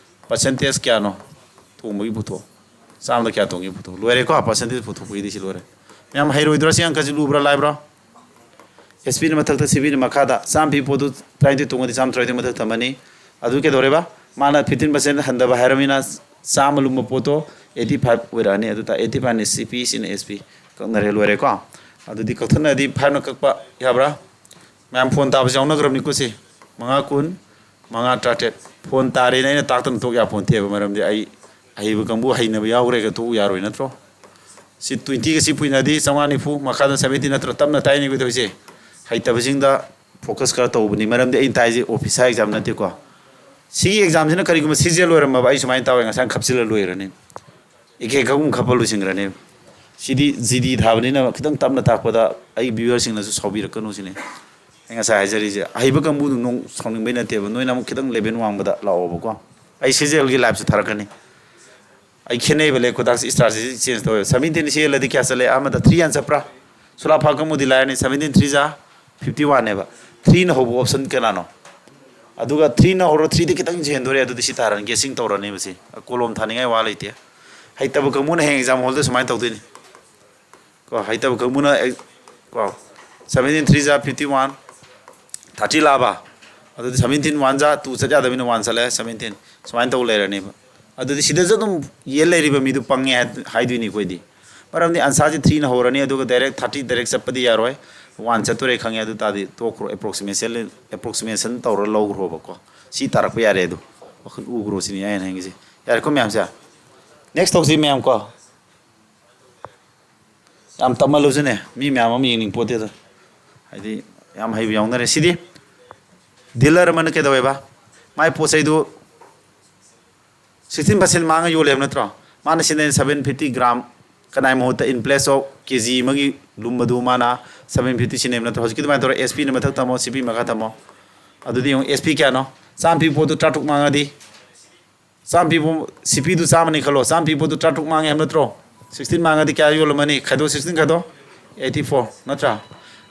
ꯄꯥꯔꯁꯦꯟꯇꯦꯖ ꯀꯌꯥꯅꯣ ꯇꯣꯡꯕꯒꯤ ꯄꯨꯊꯣꯛ? ꯆꯥꯝꯃꯗ ꯀꯌꯥ ꯇꯣꯡꯉꯤ ꯄꯨꯊꯣꯛ꯫ ꯂꯣꯏꯔꯦꯀꯣ? ꯄꯥꯔꯁꯦꯟꯇꯦꯖ ꯄꯨꯊꯣꯛꯄꯒꯤꯗꯤ ꯁꯤ ꯂꯣꯏꯔꯦ꯫ ꯃꯌꯥꯝ ꯍꯩꯔꯣꯏꯗ꯭ꯔꯣ? ꯁꯤ ꯑꯪꯀꯁꯤ ꯂꯨꯕ꯭ꯔꯥ ꯂꯥꯏꯕ꯭ꯔꯣ? ꯑꯦꯁ ꯄꯤꯅ ꯃꯊꯛꯇ, ꯁꯤ ꯄꯤꯅ ꯃꯈꯥꯗ꯫ ꯆꯥꯝꯃ ꯄꯤ ꯄꯣꯠꯇꯨ ꯇꯔꯥꯅꯤꯊꯣꯏ ꯇꯣꯡꯉꯗꯤ ꯆꯥꯝꯃ ꯇꯔꯥꯅꯤꯊꯣꯏ ꯃꯊꯛ ꯊꯝꯃꯅꯤ꯫ ꯑꯗꯨ ꯀꯩꯗꯧꯔꯦꯕ? ꯃꯥꯅ ꯐꯤꯐꯇꯤꯟ ꯄꯥꯔꯁꯦꯟ ꯍꯟꯊꯕ ꯍꯥꯏꯔꯕꯅꯤꯅ ꯆꯥꯝꯃ ꯂꯨꯝꯕ ꯄꯣꯠꯇꯣ ꯑꯩꯠꯇꯤ ꯐꯥꯏꯚ ꯑꯣꯏꯔꯛꯑꯅꯤ꯫ ꯑꯗꯨ ꯇꯥ ꯑꯩꯠꯇꯤ ꯐꯥꯏꯚꯅ ꯁꯤ ꯄꯤ, ꯁꯤꯅ ꯑꯦꯁ ꯄꯤ꯫ ꯀꯛꯅꯔꯦ, ꯂꯣꯏꯔꯦꯀꯣ? ꯑꯗꯨꯗꯤ ꯀꯛꯊꯠꯅꯔꯗꯤ ꯐꯥꯏꯚꯅ ꯀꯛꯄ ꯌꯥꯕ꯭ꯔꯥ? ꯃꯌꯥꯝ ꯐꯣꯟ ꯇꯥꯕꯁꯨ ꯌꯥꯎꯅꯈ꯭ꯔꯕꯅꯤꯀꯣ ꯁꯤ꯫ ꯃꯉꯥ ꯀꯨꯟ, ꯃꯉꯥ ꯇꯔꯥꯇꯔꯦꯠ꯫ ꯐꯣꯟ ꯇꯥꯔꯦꯅ ꯑꯩꯅ ꯇꯥꯛꯇꯅ ꯇꯣꯛ ꯌꯥꯄꯣꯟꯇꯦꯕ, ꯃꯔꯝꯗꯤ ꯑꯩ ꯑꯍꯩꯕ ꯀꯥꯡꯕꯨ ꯍꯩꯅꯕ ꯌꯥꯎꯈ꯭ꯔꯦꯒ ꯇꯣꯛꯎ ꯌꯥꯔꯣꯏ ꯅꯠꯇ꯭ꯔꯣ? ꯁꯤ ꯇ꯭ꯋꯦꯟꯇꯤꯒ ꯁꯤ ꯄꯨꯏꯅꯗꯤ ꯆꯥꯝꯃꯉꯥ ꯅꯤꯐꯨ, ꯃꯈꯥꯗ ꯁꯚꯦꯟꯇꯤ ꯅꯠꯇ꯭ꯔꯣ? ꯇꯞꯅ ꯇꯥꯏꯅꯦ ꯑꯩꯈꯣꯏ ꯇꯧꯔꯤꯁꯦ꯫ ꯍꯩꯇꯕꯁꯤꯡꯗ ꯐꯣꯀꯁ ꯈꯔ ꯇꯧꯕꯅꯤ, ꯃꯔꯝꯗꯤ ꯑꯩꯅ ꯇꯥꯏꯁꯦ ꯑꯣꯐꯤꯁꯥꯔ ꯑꯦꯛꯖꯥꯝ ꯅꯠꯇꯦꯀꯣ꯫ ꯁꯤꯒꯤ ꯑꯦꯛꯖꯥꯝꯁꯤꯅ ꯀꯔꯤꯒꯨꯝꯕ ꯁꯤ ꯖꯤ ꯑꯦꯜ ꯑꯣꯏꯔꯝꯃꯕ, ꯑꯩ ꯁꯨꯃꯥꯏꯅ ꯇꯧꯋꯦ, ꯉꯁꯥꯏ ꯈꯞꯆꯤꯜꯂ ꯂꯣꯏꯔꯅꯤ꯫ ꯏꯀꯦ ꯈꯛ ꯈꯞꯄ ꯂꯣꯏꯁꯤꯟꯈ꯭ꯔꯅꯦꯕ꯫ ꯁꯤꯗꯤ ꯖꯤ ꯗꯤ ꯊꯥꯕꯅꯤꯅ ꯈꯤꯇꯪ ꯇꯞꯅ ꯇꯥꯛꯄꯗ ꯑꯩ ꯚ꯭ꯌꯨꯋꯔꯁꯤꯡꯅꯁꯨ ꯁꯥꯎꯕꯤꯔꯛꯀꯅꯨ ꯁꯤꯅꯤ ꯑꯩ ꯉꯁꯥꯏ ꯍꯥꯏꯖꯔꯤꯁꯦ꯫ ꯑꯍꯩꯕ ꯀꯥꯡꯕꯨꯗꯨ ꯅꯣꯡ ꯁꯥꯎꯅꯤꯡꯕꯩ ꯅꯠꯇꯦꯕ, ꯅꯣꯏꯅ ꯑꯃꯨꯛ ꯈꯤꯇꯪ ꯂꯦꯚꯦꯜ ꯋꯥꯡꯕꯗ ꯂꯥꯛꯑꯣꯕꯀꯣ꯫ ꯑꯩ ꯁꯤ ꯖꯤ ꯑꯦꯜꯒꯤ ꯂꯥꯏꯐꯁꯨ ꯊꯥꯔꯛꯀꯅꯤ꯫ ꯑꯩ ꯈꯦꯠꯅꯩꯕ, ꯂꯩ ꯈꯨꯗꯥꯛꯁꯤ ꯏꯁꯇ꯭ꯔꯥꯇꯦꯖꯤ ꯆꯦꯟꯖ ꯇꯧꯋꯦꯕ꯫ ꯁꯚꯦꯟꯇꯤꯟ ꯁꯤ ꯑꯦꯜ ꯑꯗꯤ ꯀꯌꯥ ꯆꯠꯂꯦ? ꯑꯃꯗ ꯊ꯭ꯔꯤ ꯌꯥꯟ ꯆꯠꯄ꯭ꯔꯥ? ꯁꯨꯂꯥ ꯐꯥ ꯀꯥꯡꯕꯨꯗꯤ ꯂꯥꯏꯔꯅꯤ꯫ ꯁꯚꯦꯟꯇꯤꯟ ꯊ꯭ꯔꯤ ꯖꯥ ꯐꯤꯐꯇꯤ ꯋꯥꯟꯅꯦꯕ꯫ ꯊ꯭ꯔꯤꯅ ꯍꯧꯕ ꯑꯣꯞꯁꯟ ꯀꯅꯥꯅꯣ? ꯑꯗꯨꯒ ꯊ꯭ꯔꯤꯅ ꯍꯧꯔ ꯊ꯭ꯔꯤꯗꯒꯤ ꯈꯤꯇꯪꯁꯨ ꯍꯦꯟꯗꯣꯔꯦ, ꯑꯗꯨꯗꯤ ꯁꯤ ꯇꯥꯔꯅꯤ, ꯒꯦꯁꯤꯡ ꯇꯧꯔꯅꯦꯕ ꯁꯤ꯫ ꯀꯣꯂꯣꯝ ꯊꯥꯅꯤꯡꯉꯥꯏ ꯋꯥ ꯂꯩꯇꯦ꯫ ꯍꯩꯇꯕ ꯀꯥꯡꯕꯨꯅ ꯍꯌꯦꯡ ꯑꯦꯛꯖꯥꯝ ꯍꯣꯜꯗ ꯁꯨꯃꯥꯏꯅ ꯇꯧꯗꯣꯏꯅꯤ꯫ ꯀꯣ, ꯍꯩꯇꯕ ꯀꯥꯡꯕꯨꯅ ꯑꯦ-, ꯀꯣ, ꯁꯚꯦꯟꯇꯤꯟ ꯊ꯭ꯔꯤ ꯖꯥ ꯐꯤꯐꯇꯤ ꯋꯥꯟ, ꯊꯥꯔꯇꯤ ꯂꯥꯛꯑꯕ? ꯑꯗꯨꯗꯤ ꯁꯚꯦꯟꯇꯤꯟ ꯋꯥꯟ ꯖꯥ ꯇꯨ ꯆꯠ ꯌꯥꯗꯕꯅꯤꯅ ꯋꯥꯟ ꯆꯠꯂꯦ, ꯁꯚꯦꯟꯇꯤꯟ꯫ ꯁꯨꯃꯥꯏꯅ ꯇꯧ ꯂꯩꯔꯅꯦꯕ꯫ ꯑꯗꯨꯗꯤ ꯁꯤꯗꯁꯨ ꯑꯗꯨꯝ ꯌꯦꯜ ꯂꯩꯔꯤꯕ ꯃꯤꯗꯨ ꯄꯪꯉꯦ ꯍꯥꯏ-, ꯍꯥꯏꯗꯣꯏꯅꯤ ꯑꯩꯈꯣꯏꯗꯤ꯫ ꯃꯔꯝꯗꯤ ꯑꯟꯁꯥꯔꯁꯤ ꯊ꯭ꯔꯤꯅ ꯍꯧꯔꯅꯤ, ꯑꯗꯨꯒ ꯗꯥꯏꯔꯦꯛ ꯊꯥꯔꯇꯤ ꯗꯥꯏꯔꯦꯛ ꯆꯠꯄꯗꯤ ꯌꯥꯔꯣꯏ꯫ ꯋꯥꯟ ꯆꯠꯇꯣꯔꯦ ꯈꯪꯉꯦ, ꯑꯗꯨ ꯇꯥꯔꯗꯤ ꯇꯣꯛꯈ꯭ꯔꯣ, ꯑꯦꯄ꯭ꯔꯣꯛꯁꯤꯃꯦꯁꯟ, ꯑꯦꯄ꯭ꯔꯣꯛꯁꯤꯃꯦꯁꯟ ꯇꯧꯔ ꯂꯧꯈ꯭ꯔꯣꯕꯀꯣ꯫ ꯁꯤ ꯇꯥꯔꯛꯄ ꯌꯥꯔꯦ ꯑꯗꯣ꯫ ꯋꯥꯈꯜ ꯎꯈ꯭ꯔꯣ ꯁꯤꯅꯤ ꯑꯩꯅ ꯍꯥꯏꯅꯤꯡꯉꯤꯁꯦ꯫ ꯌꯥꯔꯦꯀꯣ ꯃꯌꯥꯝꯁꯦ? ꯅꯦꯛꯁ ꯇꯧꯁꯤ ꯃꯌꯥꯝ ꯀꯣ꯫ ꯌꯥꯝ ꯇꯞꯃꯜꯂꯁꯨꯅꯦ, ꯃꯤ ꯃꯌꯥꯝ ꯑꯃ ꯌꯦꯡꯅꯤꯡ ꯄꯣꯠꯇꯦꯗ꯫ ꯍꯥꯏꯗꯤ ꯌꯥꯝ ꯍꯩꯕ ꯌꯥꯎꯅꯔꯦ꯫ ꯁꯤꯗꯤ ꯗꯤꯂꯔ ꯑꯃꯅ ꯀꯩꯗꯧꯋꯦꯕ? ꯃꯥꯏ ꯄꯣꯠ ꯆꯩꯗꯨ ꯁꯤꯛꯁꯇꯤꯟ ꯄꯥꯔꯁꯦꯟ ꯃꯥꯡꯉ ꯌꯣꯜꯂꯦꯕ ꯅꯠꯇ꯭ꯔꯣ? ꯃꯥꯅ ꯁꯤꯖꯤꯟꯅꯩ ꯁꯚꯦꯟ ꯐꯤꯐꯇꯤ ꯒ꯭ꯔꯥꯝ, ꯀꯅꯥꯏ ꯃꯍꯨꯠꯇ in place of K G ꯑꯃꯒꯤ ꯂꯨꯝꯕꯗꯨ ꯃꯥꯅ ꯁꯚꯦꯟ ꯐꯤꯐꯇꯤ ꯁꯤꯖꯤꯟꯅꯩꯕ ꯅꯠꯇ꯭ꯔꯣ? ꯍꯧꯖꯤꯛꯀꯤ ꯑꯗꯨꯃꯥꯏꯅ ꯇꯧꯔ ꯑꯦꯁ ꯄꯤꯅ ꯃꯊꯛ ꯊꯝꯃꯣ, ꯁꯤ ꯄꯤ ꯃꯈꯥ ꯊꯝꯃꯣ꯫ ꯑꯗꯨꯗꯤ ꯌꯦꯡꯉꯨ, ꯑꯦꯁ ꯄꯤ ꯀꯌꯥꯅꯣ? ꯆꯥꯝꯃ ꯄꯤ ꯄꯣꯠꯇꯨ ꯇꯔꯥ ꯇꯔꯨꯛ ꯃꯥꯡꯉꯗꯤ, ꯆꯥꯝꯃ ꯄꯤꯕ ꯁꯤ ꯄꯤꯗꯨ ꯆꯥꯝꯃꯅꯤ ꯈꯜꯂꯣ, ꯆꯥꯝꯃ ꯄꯤ ꯄꯣꯠꯇꯨ ꯇꯔꯥ ꯇꯔꯨꯛ ꯃꯥꯡꯉꯦ ꯍꯥꯏꯕ ꯅꯠꯇ꯭ꯔꯣ? ꯁꯤꯛꯁꯇꯤꯟ ꯃꯥꯡꯉꯗꯤ ꯀꯌꯥ ꯌꯣꯜꯂꯝꯃꯅꯤ? ꯈꯥꯏꯗꯣꯛ, ꯁꯤꯛꯁꯇꯤꯟ ꯈꯥꯏꯗꯣꯛ, ꯑꯩꯠꯇꯤ ꯐꯣꯔ ꯅꯠꯇ꯭ꯔꯥ?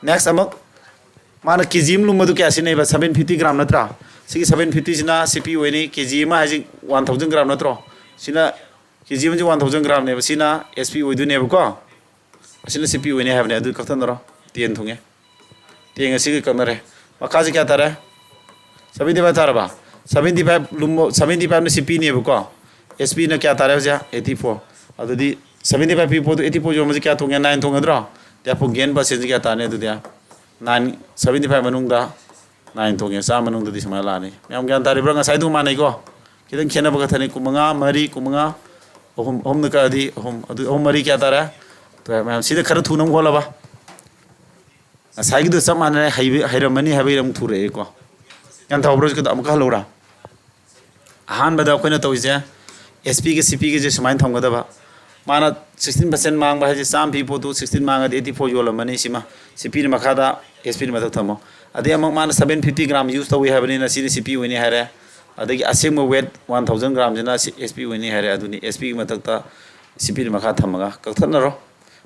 ꯅꯦꯛꯁ ꯑꯃꯨꯛ ꯃꯥꯅ ꯀꯦ ꯖꯤ ꯑꯃ ꯂꯨꯝꯕꯗꯨ ꯀꯌꯥ ꯁꯤꯖꯤꯟꯅꯩꯕ? ꯁꯚꯦꯟ ꯐꯤꯐꯇꯤ ꯒ꯭ꯔꯥꯝ ꯅꯠꯇ꯭ꯔꯥ? ꯁꯤꯒꯤ ꯁꯚꯦꯟ ꯐꯤꯐꯇꯤꯁꯤꯅ ꯁꯤ ꯄꯤ ꯑꯣꯏꯅꯤ, ꯀꯦ ꯖꯤ ꯑꯃ ꯍꯥꯏꯁꯤ ꯋꯥꯟ ꯊꯥꯎꯖꯟ ꯒ꯭ꯔꯥꯝ ꯅꯠꯇ꯭ꯔꯣ? ꯁꯤꯅ ꯀꯦ ꯖꯤ ꯑꯃꯁꯤ ꯋꯥꯟ ꯊꯥꯎꯖꯟ ꯒ꯭ꯔꯥꯝꯅꯦꯕ, ꯁꯤꯅ ꯑꯦꯁ ꯄꯤ ꯑꯣꯏꯗꯣꯏꯅꯦꯕꯀꯣ꯫ ꯑꯁꯤꯅ ꯁꯤ ꯄꯤ ꯑꯣꯏꯅꯤ ꯍꯥꯏꯕꯅꯦ, ꯑꯗꯨ ꯀꯛꯊꯠꯅꯔꯣ꯫ ꯇꯦꯟ ꯊꯨꯡꯉꯦ꯫ ꯇꯦꯟ ꯑꯁꯤꯒ ꯀꯛꯅꯔꯦ꯫ ꯃꯈꯥꯁꯤ ꯀꯌꯥ ꯇꯥꯔꯦ? ꯁꯚꯦꯟꯇꯤ ꯐꯥꯏꯚ ꯇꯥꯔꯕ? ꯁꯚꯦꯟꯇꯤ ꯐꯥꯏꯚ ꯂꯨꯝꯕ, ꯁꯚꯦꯟꯇꯤ ꯐꯥꯏꯚꯅ ꯁꯤ ꯄꯤꯅꯦꯕꯀꯣ꯫ ꯑꯦꯁ ꯄꯤꯅ ꯀꯌꯥ ꯇꯥꯔꯦ ꯍꯧꯖꯤꯛ? Eighty four. ꯑꯗꯨꯗꯤ ꯁꯚꯦꯟꯇꯤ ꯐꯥꯏꯚ ꯄꯤ ꯄꯣꯠꯇꯨ ꯑꯩꯠꯇꯤ ꯐꯣꯔ ꯌꯣꯟꯕꯁꯤ ꯀꯌꯥ ꯊꯣꯡꯉꯦ? ꯅꯥꯏꯟ ꯊꯣꯡꯒꯗ꯭ꯔꯣ? ꯇꯦꯐꯨ ꯒꯦꯟ ꯄꯥꯔꯁꯦꯟꯁꯤ ꯀꯌꯥ ꯇꯥꯔꯅꯤ ꯑꯗꯨꯗꯤ? ꯅꯥꯏꯟ, ꯁꯚꯦꯟꯇꯤ ꯐꯥꯏꯚ ꯃꯅꯨꯡꯗ ꯅꯥꯏꯟ ꯊꯣꯡꯉꯦ, ꯆꯥꯝꯃ ꯃꯅꯨꯡꯗꯗꯤ ꯁꯨꯃꯥꯏꯅ ꯂꯥꯛꯑꯅꯤ꯫ ꯃꯌꯥꯝ ꯒ꯭ꯌꯥꯟ ꯇꯥꯔꯤꯕ꯭ꯔꯥ? ꯉꯁꯥꯏꯗꯨ ꯃꯥꯟꯅꯩꯀꯣ? ꯈꯤꯇꯪ ꯈꯦꯠꯅꯕ ꯈꯛꯇꯅꯤ꯫ ꯀꯨꯟꯃꯉꯥ, ꯃꯔꯤ, ꯀꯨꯟꯃꯉꯥ, ꯑꯍꯨꯝ, ꯑꯍꯨꯝꯅ ꯀꯛꯑꯗꯤ ꯑꯍꯨꯝ, ꯑꯗꯨ ꯑꯍꯨꯝ, ꯃꯔꯤ ꯀꯌꯥ ꯇꯥꯔꯦ? ꯇꯨ ꯃꯌꯥꯝ ꯁꯤꯗ ꯈꯔ ꯊꯨꯅ ꯑꯃꯨꯛ ꯍꯣꯜꯂꯕ? ꯉꯁꯥꯏꯒꯤꯗꯨ ꯆꯞ ꯃꯥꯟꯅꯔꯦ, ꯍꯩꯕ-, ꯍꯩꯔꯝꯃꯅꯤ ꯍꯥꯏꯕꯒꯤ ꯑꯃꯨꯛ ꯊꯨꯔꯛꯑꯦꯀꯣ꯫ ꯒ꯭ꯌꯥꯟ ꯇꯥꯍꯧꯕ꯭ꯔꯣ? ꯍꯧꯖꯤꯛꯀꯤꯗꯣ ꯑꯃꯨꯛꯀ ꯍꯜꯂꯧꯔꯥ? ꯑꯍꯥꯟꯕꯗ ꯑꯩꯈꯣꯏꯅ ꯇꯧꯔꯤꯁꯦ, ꯑꯦꯁ ꯄꯤꯒ ꯁꯤ ꯄꯤꯒꯁꯦ ꯁꯨꯃꯥꯏꯅ ꯊꯝꯒꯗꯕ꯫ ꯃꯥꯅ ꯁꯤꯛꯁꯇꯤꯟ ꯄꯥꯔꯁꯦꯟ ꯃꯥꯡꯕ ꯍꯥꯏꯁꯦ, ꯆꯥꯝꯃ ꯄꯤ ꯄꯣꯠꯇꯨ ꯁꯤꯛꯁꯇꯤꯟ ꯃꯥꯡꯉꯗꯤ ꯑꯩꯠꯇꯤ ꯐꯣꯔ ꯌꯣꯜꯂꯝꯃꯅꯤ꯫ ꯁꯤꯃ ꯁꯤ ꯄꯤꯅ ꯃꯈꯥꯗ, ꯑꯦꯁ ꯄꯤꯅ ꯃꯊꯛ ꯊꯝꯃꯣ꯫ ꯑꯗꯩ ꯑꯃꯨꯛ ꯃꯥꯅ ꯁꯚꯦꯟ ꯐꯤꯐꯇꯤ ꯒ꯭ꯔꯥꯝ ꯌꯨꯁ ꯇꯧꯏ ꯍꯥꯏꯕꯅꯤꯅ ꯁꯤꯗꯤ ꯁꯤ ꯄꯤ ꯑꯣꯏꯅꯤ ꯍꯥꯏꯔꯦ꯫ ꯑꯗꯒꯤ ꯑꯁꯦꯡꯕ weight one thousand ꯒ꯭ꯔꯥꯝꯁꯤꯅ C S P ꯑꯣꯏꯅꯤ ꯍꯥꯏꯔꯦ꯫ ꯑꯗꯨꯅꯤ ꯑꯦꯁ ꯄꯤꯒꯤ ꯃꯊꯛꯇ ꯁꯤ ꯄꯤꯅ ꯃꯈꯥ ꯊꯝꯃꯒ ꯀꯛꯊꯠꯅꯔꯣ꯫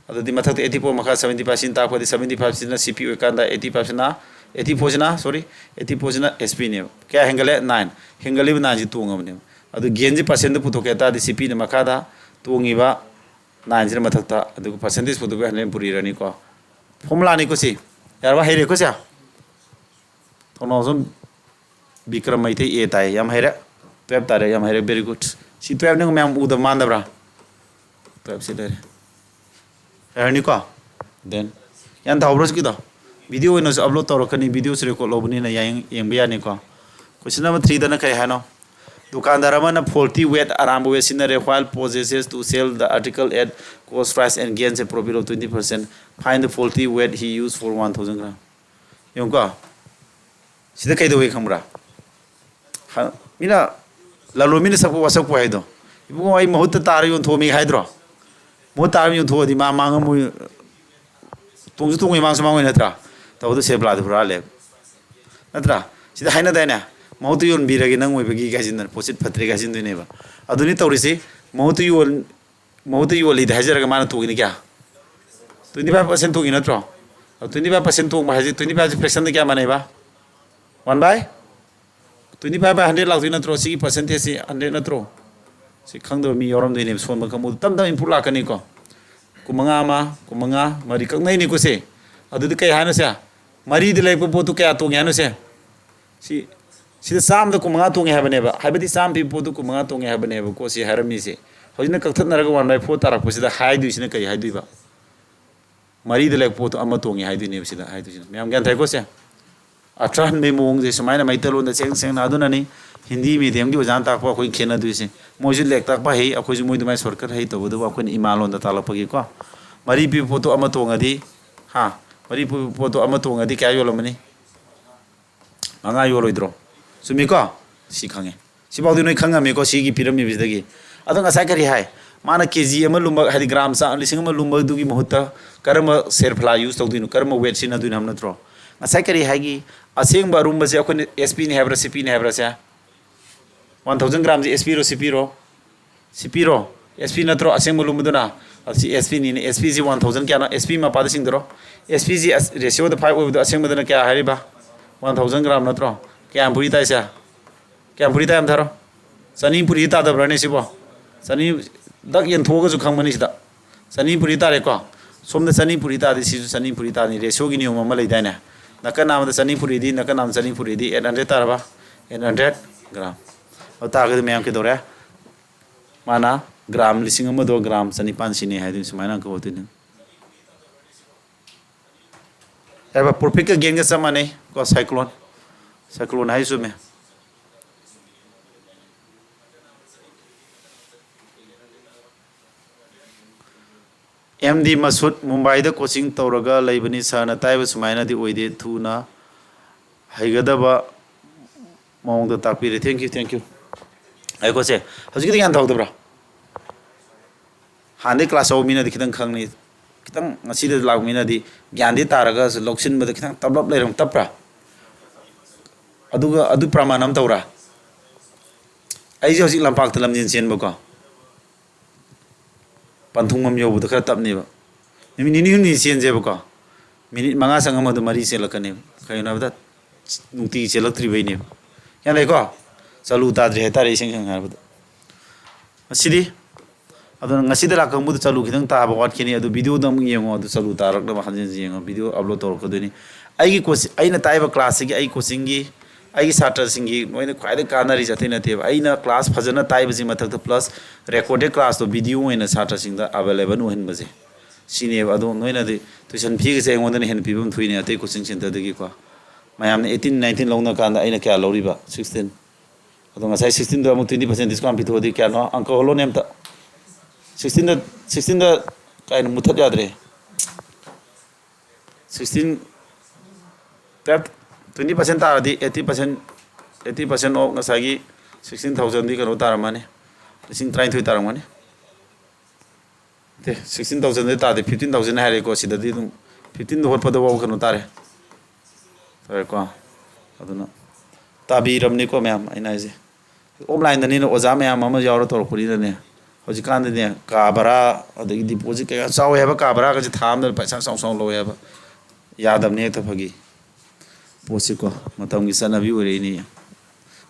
ꯑꯗꯨꯗꯤ ꯃꯊꯛꯇ eighty four, ꯃꯈꯥ seventy five, ꯁꯤꯅ ꯇꯥꯛꯄꯗꯤ seventy five ꯁꯤꯅ C P ꯑꯣꯏꯀꯥꯟꯗ eighty five ꯁꯤꯅ, eighty four ꯁꯤꯅ, sorry, eighty four ꯁꯤꯅ S Pꯅꯦꯕ꯫ ꯀꯌꯥ ꯍꯦꯟꯒꯠꯂꯦ? Nine꯫ ꯍꯦꯟꯒꯠꯂꯤꯕ nineꯁꯤ ꯇꯣꯡꯉꯕꯅꯦꯕ꯫ ꯑꯗꯨ gainꯁꯤ percentꯗ ꯄꯨꯊꯣꯛꯀꯦ ꯍꯥꯏ ꯇꯥꯔꯗꯤ C Pꯅ ꯃꯈꯥꯗ, ꯇꯣꯡꯉꯤꯕ nineꯁꯤꯅ ꯃꯊꯛꯇ, ꯑꯗꯨꯒ percentage ꯄꯨꯊꯣꯛꯄ ꯍꯟꯗ꯭ꯔꯦꯟ ꯄꯨꯔꯤꯔꯅꯤꯀꯣ꯫ Formulaꯅꯤꯀꯣ ꯁꯤ꯫ ꯌꯥꯔꯕ? ꯍꯩꯔꯦꯀꯣ ꯁꯦ? ꯊꯣꯡꯅꯥꯎꯖꯝ ꯕꯤꯀ꯭ꯔꯝ ꯃꯩꯇꯩ A ꯇꯥꯏ꯫ ꯌꯥꯝ ꯍꯩꯔꯦ꯫ Twelve ꯇꯥꯔꯦ꯫ ꯌꯥꯝ ꯍꯩꯔꯦ꯫ Very good꯫ ꯁꯤ twelveꯅꯤ ꯃꯌꯥꯝ ꯎꯗꯕ ꯃꯥꯟꯗꯕ꯭ꯔꯥ? Twelveꯁꯤ ꯂꯩꯔꯦ꯫ ꯌꯥꯔꯅꯤꯀꯣ? Then, ꯒ꯭ꯌꯥꯟ ꯇꯥꯍꯧꯕ꯭ꯔꯣ ꯍꯧꯖꯤꯛꯀꯤꯗꯣ? Video ꯑꯣꯏꯅꯁꯨ upload ꯇꯧꯔꯛꯀꯅꯤ꯫ Videoꯁꯤ record ꯂꯧꯕꯅꯤꯅ ꯌꯥꯏ-, ꯌꯦꯡꯕ ꯌꯥꯅꯤꯀꯣ? Question number threeꯗꯅ ꯀꯔꯤ ꯍꯥꯏꯅꯣ? ꯗꯨꯀꯥꯟꯗꯥꯔ ꯑꯃꯅ faulty weight ꯑꯔꯥꯟꯕ weight ꯁꯤꯖꯤꯟꯅꯔꯦ, while possesses to sell the article at cost price and gains a profit of twenty percent. Find the faulty weight he used for one thousand gram. ꯌꯦꯡꯉꯨꯀꯣ꯫ ꯁꯤꯗ ꯀꯩꯗꯧꯋꯤ ꯈꯪꯕ꯭ꯔꯥ? ꯍ-, ꯃꯤꯅ, ꯂꯂꯣꯟꯕꯤꯅ ꯁꯛꯄ ꯋꯥꯁꯛꯄ ꯍꯥꯏꯗꯣ, "ꯏꯕꯨꯡꯉꯣ, ꯑꯩ ꯃꯍꯨꯠꯇ ꯇꯥꯔ ꯌꯣꯟꯊꯣꯛꯑꯝꯃꯤ" ꯍꯥꯏꯗ꯭ꯔꯣ? ꯃꯍꯨꯠ ꯇꯥꯔ ꯌꯣꯟꯊꯣꯛꯑꯗꯤ ꯃꯥ ꯃꯥꯡꯉꯝꯃꯣꯏ, ꯇꯣꯡꯁꯨ ꯇꯣꯡꯉꯣꯏ, ꯃꯥꯡꯁꯨ ꯃꯥꯡꯉꯣꯏ ꯅꯠꯇ꯭ꯔꯥ? ꯇꯧꯕꯗ ꯁꯦꯞꯂꯥꯗꯤ ꯍꯨꯔꯥꯜꯂꯦꯕ꯫ ꯅꯠꯇ꯭ꯔꯥ? ꯁꯤꯗ ꯍꯥꯏꯅꯗꯥꯏꯅꯦ? "ꯃꯍꯨꯠꯇ ꯌꯣꯟꯕꯤꯔꯒꯦ ꯅꯪ ꯑꯣꯏꯕꯒꯤ" ꯍꯥꯏꯖꯤꯟꯗꯅ, "ꯄꯣꯠꯁꯤꯠ ꯐꯠꯇ꯭ꯔꯦ" ꯍꯥꯏꯖꯤꯟꯗꯣꯏꯅꯦꯕ꯫ ꯑꯗꯨꯅꯤ ꯇꯧꯔꯤꯁꯤ꯫ ꯃꯍꯨꯠꯇ ꯌꯣꯟ-, ꯃꯍꯨꯠꯇ ꯌꯣꯜꯂꯤꯗꯤ ꯍꯥꯏꯖꯔꯒ ꯃꯥꯅ ꯇꯣꯡꯉꯤꯅ ꯀꯌꯥ? Twenty five percent ꯇꯣꯡꯉꯤ ꯅꯠꯇ꯭ꯔꯣ? ꯑꯗꯨ twenty five percent ꯇꯣꯡꯕ ꯍꯥꯏꯁꯦ, twenty fiveꯁꯦ fractionꯗ ꯀꯌꯥ ꯃꯥꯟꯅꯩꯕ? One by twenty five by hundred ꯂꯥꯛꯇꯣꯏ ꯅꯠꯇ꯭ꯔꯣ? ꯁꯤꯒꯤ percentageꯁꯤ hundred ꯅꯠꯇ꯭ꯔꯣ? ꯁꯤ ꯈꯪꯗꯕ ꯃꯤ ꯌꯥꯎꯔꯝꯗꯣꯏꯅꯦꯕ꯫ ꯁꯣꯟꯕ ꯀꯥꯡꯕꯨꯗꯨ ꯇꯞ ꯇꯞꯅ improve ꯂꯥꯛꯀꯅꯤꯀꯣ꯫ ꯀꯨꯟꯃꯉꯥ ꯑꯃ, ꯀꯨꯟꯃꯉꯥ, ꯃꯔꯤ ꯀꯛꯅꯩꯅꯤꯀꯣ ꯁꯦ꯫ ꯑꯗꯨꯗꯤ ꯀꯩ ꯍꯥꯏꯅꯣ ꯁꯦ? ꯃꯔꯤꯗ ꯂꯩꯔꯛꯄ ꯄꯣꯠꯇꯨ ꯀꯌꯥ ꯇꯣꯡꯉꯦ ꯍꯥꯏꯅꯣ ꯁꯦ? ꯁꯤ, ꯁꯤꯗ ꯆꯥꯝꯃꯗ ꯀꯨꯟꯃꯉꯥ ꯇꯣꯡꯉꯦ ꯍꯥꯏꯕꯅꯦꯕ꯫ ꯍꯥꯏꯕꯗꯤ ꯆꯥꯝꯃ ꯄꯤꯕ ꯄꯣꯠꯇꯨ ꯀꯨꯟꯃꯉꯥ ꯇꯣꯡꯉꯦ ꯍꯥꯏꯕꯅꯦꯕꯀꯣ ꯁꯤ ꯍꯥꯏꯔꯝꯃꯤꯁꯦ꯫ ꯍꯧꯖꯤꯛꯅ ꯀꯛꯊꯠꯅꯔꯒ one by four ꯇꯥꯔꯛꯄꯁꯤꯗ ꯍꯥꯏꯗꯣꯏꯁꯤꯅ ꯀꯔꯤ ꯍꯥꯏꯗꯣꯏꯕ? ꯃꯔꯤꯗ ꯂꯩꯔꯛꯄ ꯄꯣꯠꯇꯣ ꯑꯃ ꯇꯣꯡꯉꯦ ꯍꯥꯏꯗꯣꯏꯅꯦꯕ ꯁꯤꯗ ꯍꯥꯏꯗꯣꯏꯁꯤꯅ꯫ ꯃꯌꯥꯝ ꯒ꯭ꯌꯥꯟ ꯇꯥꯏꯀꯣ ꯁꯦ? ꯑꯔꯊ ꯍꯟꯕꯒꯤ ꯃꯑꯣꯡꯁꯦ ꯁꯨꯃꯥꯏꯅ ꯃꯩꯇꯩꯂꯣꯟꯗ ꯁꯦꯡ ꯁꯦꯡꯅ, ꯑꯗꯨꯅꯅꯤ ꯍꯤꯟꯗꯤ mediumꯒꯤ ꯑꯣꯖꯥꯅ ꯇꯥꯛꯄ ꯑꯩꯈꯣꯏ ꯈꯦꯠꯅꯗꯣꯏꯁꯦ꯫ ꯃꯣꯏꯁꯨ ꯂꯦꯛ ꯇꯥꯛꯄ ꯍꯩ, ꯑꯩꯈꯣꯏꯁꯨ ꯃꯣꯏ ꯑꯗꯨꯃꯥꯏꯅ shortcut ꯍꯩ, ꯇꯧꯕꯇꯕꯨ ꯑꯩꯈꯣꯏꯅ ꯏꯃꯥ ꯂꯣꯟꯗ ꯇꯥꯛꯂꯛꯄꯒꯤꯀꯣ꯫ ꯃꯔꯤ ꯄꯤꯕ ꯄꯣꯠꯇꯣ ꯑꯃ ꯇꯣꯡꯉꯗꯤ, ꯍꯥ? ꯃꯔꯤ ꯄꯤꯕ ꯄꯣꯠꯇꯣ ꯑꯃ ꯇꯣꯡꯉꯗꯤ ꯀꯌꯥ ꯌꯣꯜꯂꯝꯃꯅꯤ? ꯃꯉꯥ ꯌꯣꯜꯂꯣꯏꯗ꯭ꯔꯣ? ꯆꯨꯝꯃꯤꯀꯣ? ꯁꯤ ꯈꯪꯉꯦ꯫ ꯁꯤꯐꯥꯎꯗꯤ ꯅꯣꯏ ꯈꯪꯉꯝꯃꯤꯀꯣ, ꯁꯤꯒꯤ ꯄꯤꯔꯝꯃꯤꯕꯁꯤꯗꯒꯤ꯫ ꯑꯗꯣ ꯉꯁꯥꯏ ꯀꯔꯤ ꯍꯥꯏ? ꯃꯥꯅ ꯀꯦ ꯖꯤ ꯑꯃ ꯂꯨꯝꯕ, ꯍꯥꯏꯗꯤ ꯒ꯭ꯔꯥꯝ ꯆꯥ-, ꯂꯤꯁꯤꯡ ꯑꯃ ꯂꯨꯝꯕꯗꯨꯒꯤ ꯃꯍꯨꯠꯇ ꯀꯔꯝꯕ ꯁꯦꯔꯐꯂꯥ use ꯇꯧꯗꯣꯏꯅꯣ? ꯀꯔꯝꯕ weight ꯁꯤꯖꯤꯟꯅꯗꯣꯏꯅꯣ ꯍꯥꯏꯕ ꯅꯠꯇ꯭ꯔꯣ? ꯉꯁꯥꯏ ꯀꯔꯤ ꯍꯥꯏꯒꯤ? ꯑꯁꯦꯡꯕ ꯑꯔꯨꯝꯕꯁꯦ ꯑꯩꯈꯣꯏꯅ S Pꯅꯤ ꯍꯥꯏꯕ꯭ꯔꯥ, C Pꯅꯤ ꯍꯥꯏꯕ꯭ꯔꯥ ꯁꯦ? One thousand gramꯁꯦ S Pꯔꯣ, C Pꯔꯣ? C Pꯔꯣ? S P ꯅꯠꯇ꯭ꯔꯣ ꯑꯁꯦꯡꯕ ꯂꯨꯝꯕꯗꯨꯅ? ꯑꯁꯤ S P ꯅꯤꯅꯦ꯫ S P ꯁꯤ one thousand ꯀꯌꯥꯅꯣ? S P ꯃꯄꯥꯗ ꯁꯤꯡꯗꯔꯣ? S P ꯁꯤ ꯑꯁ, ratio ꯗ five ꯑꯣꯏꯕꯗꯣ ꯑꯁꯦꯡꯕꯗꯅ ꯀꯌꯥ ꯍꯥꯏꯔꯤꯕ? One thousand gram ꯅꯠꯇ꯭ꯔꯣ? ꯀꯌꯥꯝ ꯄꯨꯔꯤ ꯇꯥꯏꯁꯦ? ꯀꯌꯥꯝ ꯄꯨꯔꯤ ꯇꯥꯏ ꯑꯝꯊꯥꯔꯣ? ꯆꯅꯤ ꯄꯨꯔꯤ ꯇꯥꯗꯕ꯭ꯔꯥꯅꯦ ꯁꯤꯕꯣ? ꯆꯅꯤ, ꯗꯛ ꯌꯦꯟꯊꯣꯛꯑꯒꯁꯨ ꯈꯪꯕꯅꯤ ꯁꯤꯗ꯫ ꯆꯅꯤ ꯄꯨꯔꯤ ꯇꯥꯔꯦꯀꯣ꯫ ꯁꯣꯝꯗ ꯆꯅꯤ ꯄꯨꯔꯤ ꯇꯥꯔꯗꯤ ꯁꯤꯁꯨ ꯆꯅꯤ ꯄꯨꯔꯤ ꯇꯥꯅꯤ꯫ Ratio ꯒꯤ ꯅꯤꯌꯣꯝ ꯑꯃ ꯂꯩꯗꯥꯏꯅꯦ? ꯅꯥꯀꯟ ꯅꯥꯝꯗ ꯆꯅꯤ ꯄꯨꯔꯤꯗꯤ, ꯅꯥꯀꯟ ꯅꯥꯝꯗ ꯆꯅꯤ ꯄꯨꯔꯤꯗꯤ eight hundred ꯇꯥꯔꯕ? Eight hundred gram꯫ ꯑꯗꯨ ꯇꯥꯔꯒꯗꯤ ꯃꯌꯥꯝ ꯀꯩꯗꯧꯔꯦ? ꯃꯥꯅ gram ꯂꯤꯁꯤꯡ ꯑꯃꯗꯣ gram ꯆꯅꯤꯄꯥꯟ ꯁꯤꯅꯤ ꯍꯥꯏꯗꯨꯅꯤ, ꯁꯨꯃꯥꯏꯅ ꯑꯪꯀ ꯍꯣꯠꯇꯣꯏꯅꯤ꯫ ꯍꯥꯏꯕ perfect ꯒ gain ꯒ ꯆꯞ ꯃꯥꯟꯅꯩ ꯀꯣ, cyclone꯫ Cyclone ꯍꯥꯏ ꯆꯨꯝꯃꯦ꯫ M D ꯃꯁꯨꯠ, ꯃꯨꯝꯕꯥꯏꯗ coaching ꯇꯧꯔꯒ ꯂꯩꯕꯅꯤ꯫ Sir ꯅ ꯇꯥꯛꯏꯕ ꯁꯨꯃꯥꯏꯅꯗꯤ ꯑꯣꯏꯗꯦ, ꯊꯨꯅ ꯍꯩꯒꯗꯕ ꯃꯑꯣꯡꯗ ꯇꯥꯛꯄꯤꯔꯦ꯫ Thank you, thank you꯫ ꯑꯩꯈꯣꯏꯁꯦ ꯍꯧꯖꯤꯛꯀꯤꯗꯤ ꯒ꯭ꯌꯥꯟ ꯇꯧꯗꯕ꯭ꯔꯥ? ꯍꯥꯟꯅꯗꯩ class ꯌꯥꯎꯕ ꯃꯤꯅꯗꯤ ꯈꯤꯇꯪ ꯈꯪꯅꯤ, ꯈꯤꯇꯪ ꯉꯁꯤꯗ ꯂꯥꯛꯄ ꯃꯤꯅꯗꯤ ꯒ꯭ꯌꯥꯟꯗꯤ ꯇꯥꯔꯒꯁꯨ ꯂꯧꯁꯤꯟꯕꯗ ꯈꯤꯇꯪ ꯇꯞꯂꯞ ꯂꯩꯔꯝ, ꯇꯞꯄ꯭ꯔꯥ? ꯑꯗꯨꯒ ꯑꯗꯨ ꯄ꯭ꯔꯃꯥꯟ ꯑꯃ ꯇꯧꯔꯥ? ꯑꯩꯁꯦ ꯍꯧꯖꯤꯛ ꯂꯝꯄꯥꯛꯇ ꯂꯝꯖꯦꯟ ꯆꯦꯟꯕꯀꯣ, ꯄꯟꯊꯨꯡꯐꯝ ꯌꯧꯕꯗ ꯈꯔ ꯇꯞꯅꯦꯕ꯫ ꯅꯨꯃꯤꯠ ꯅꯤꯅꯤ ꯍꯨꯝꯅꯤ ꯆꯦꯟꯁꯦꯕꯀꯣ, ꯃꯤꯅꯤꯠ ꯃꯉꯥ ꯆꯪꯉꯝꯕꯗꯣ ꯃꯔꯤ ꯆꯦꯜꯂꯛꯀꯅꯦꯕ꯫ ꯀꯩꯒꯤꯅꯣ ꯍꯥꯏꯕꯗ ꯅꯨꯡꯇꯤꯒꯤ ꯆꯦꯜꯂꯛꯇ꯭ꯔꯤꯕꯩꯅꯦꯕ꯫ ꯒ꯭ꯌꯥꯟ ꯂꯩꯀꯣ? ꯆꯥꯂꯨ ꯇꯥꯗ꯭ꯔꯤ ꯍꯥꯏꯇꯥꯔꯦ, ꯏꯁꯦꯡ ꯁꯦꯡꯅ ꯍꯥꯏꯔꯕꯗ꯫ ꯉꯁꯤꯗꯤ ꯑꯗꯨꯅ ꯉꯁꯤꯗ ꯂꯥꯛ ꯀꯥꯡꯕꯨꯗ ꯆꯥꯂꯨ ꯈꯤꯇꯪ ꯇꯥꯕ ꯋꯥꯠꯈꯤꯅꯤ꯫ ꯑꯗꯨ video ꯗ ꯑꯃꯨꯛ ꯌꯦꯡꯉꯣ, ꯑꯗꯨ ꯆꯥꯂꯨ ꯇꯥꯔꯛꯅꯕ ꯍꯟꯖꯤꯟ ꯍꯟꯖꯤꯟ ꯌꯦꯡꯉꯣ꯫ Video upload ꯇꯧꯔꯛꯀꯗꯣꯏꯅꯤ꯫ ꯑꯩꯒꯤ coach, ꯑꯩꯅ ꯇꯥꯛꯏꯕ class ꯁꯤꯒꯤ, ꯑꯩ coaching ꯒꯤ, ꯑꯩꯒꯤ ꯁꯥꯇ꯭ꯔꯁꯤꯡꯒꯤ ꯂꯣꯏꯅ ꯈ꯭ꯋꯥꯏꯗꯒꯤ ꯀꯥꯟꯅꯔꯤꯁꯦ ꯑꯇꯩ ꯅꯠꯇꯦꯕ꯫ ꯑꯩꯅ class ꯐꯖꯅ ꯇꯥꯛꯏꯕꯁꯤ ꯃꯊꯛꯇ plus recorded class ꯇꯣ video ꯑꯣꯏꯅ ꯁꯥꯇ꯭ꯔꯁꯤꯡꯗ available ꯑꯣꯏꯍꯟꯕꯁꯦ, ꯁꯤꯅꯦꯕ꯫ ꯑꯗꯣ ꯅꯣꯏꯅꯗꯤ tuition fee ꯒꯁꯦ ꯑꯩꯉꯣꯟꯗꯅ ꯍꯦꯟꯅ ꯄꯤꯐꯝ ꯊꯣꯛꯏꯅꯦ ꯑꯇꯩ coaching center ꯗꯒꯤꯀꯣ꯫ ꯃꯌꯥꯝꯅ eighteen, nineteen ꯂꯧꯅ ꯀꯥꯟꯗ ꯑꯩꯅ ꯀꯌꯥ ꯂꯧꯔꯤꯕ? Sixteen꯫ ꯑꯗꯣ ꯉꯁꯥꯏ sixteen ꯗꯣ ꯑꯃꯨꯛ twenty percent discount ꯄꯤꯊꯣꯛꯑꯗꯤ ꯀꯌꯥꯅꯣ? ꯑꯪꯀ ꯍꯣꯜꯂꯣꯅꯦ ꯑꯝꯇ꯫ Sixteen ꯗ, sixteen ꯗ ꯀꯥꯏꯅ ꯃꯨꯊꯠ ꯌꯥꯗ꯭ꯔꯦ꯫ Sixteen, twelve, twenty percent ꯇꯥꯔꯗꯤ eighty percent, eighty percent off ꯉꯁꯥꯏꯒꯤ sixteen thousand ꯗꯤ ꯀꯩꯅꯣ ꯇꯥꯔꯝꯃꯅꯤ, ꯂꯤꯁꯤꯡ ꯇꯔꯥꯅꯤꯊꯣꯏ ꯇꯥꯔꯝꯒꯅꯤ꯫ ꯅꯠꯇꯦ, sixteen thousand ꯗꯤ ꯇꯥꯗꯦ, fifteen thousand ꯍꯥꯏꯔꯦꯀꯣ꯫ ꯁꯤꯗꯗꯤ ꯑꯗꯨꯝ fifteen ꯗ ꯍꯣꯠꯄꯗ ꯐꯥꯎꯕ ꯀꯩꯅꯣ ꯇꯥꯔꯦ꯫ ꯇꯥꯔꯦꯀꯣ? ꯑꯗꯨꯅ ꯇꯥꯕꯤꯔꯕꯅꯤꯀꯣ ꯃꯌꯥꯝ, ꯑꯩꯅ ꯍꯥꯏꯁꯦ꯫ Offline ꯗꯅꯤꯅ ꯑꯣꯖꯥ ꯃꯌꯥꯝ ꯑꯃ ꯌꯥꯎꯔ ꯇꯧꯔꯛꯄꯅꯤꯅꯅꯦ, ꯍꯧꯖꯤꯛꯀꯥꯟꯗꯤꯅꯦ ꯀꯥ ꯚꯔꯥ ꯑꯗꯒꯤ ꯗꯤꯄꯣꯖꯤꯠ ꯀꯩꯀꯥ ꯆꯥꯎꯋꯦ ꯍꯥꯏꯕ, ꯀꯥ ꯚꯔꯥꯒꯁꯦ ꯊꯥ ꯑꯃꯗ ꯄꯩꯁꯥ ꯆꯥꯎ ꯆꯥꯎ ꯂꯧꯋꯦ ꯍꯥꯏꯕ꯫ ꯌꯥꯗꯕꯅꯦ ꯍꯦꯛꯇ ꯐꯥꯒꯤ ꯄꯣꯠꯁꯤꯀꯣ, ꯃꯇꯝꯒꯤ ꯆꯠꯅꯕꯤ ꯑꯣꯏꯔꯛꯏꯅꯦ꯫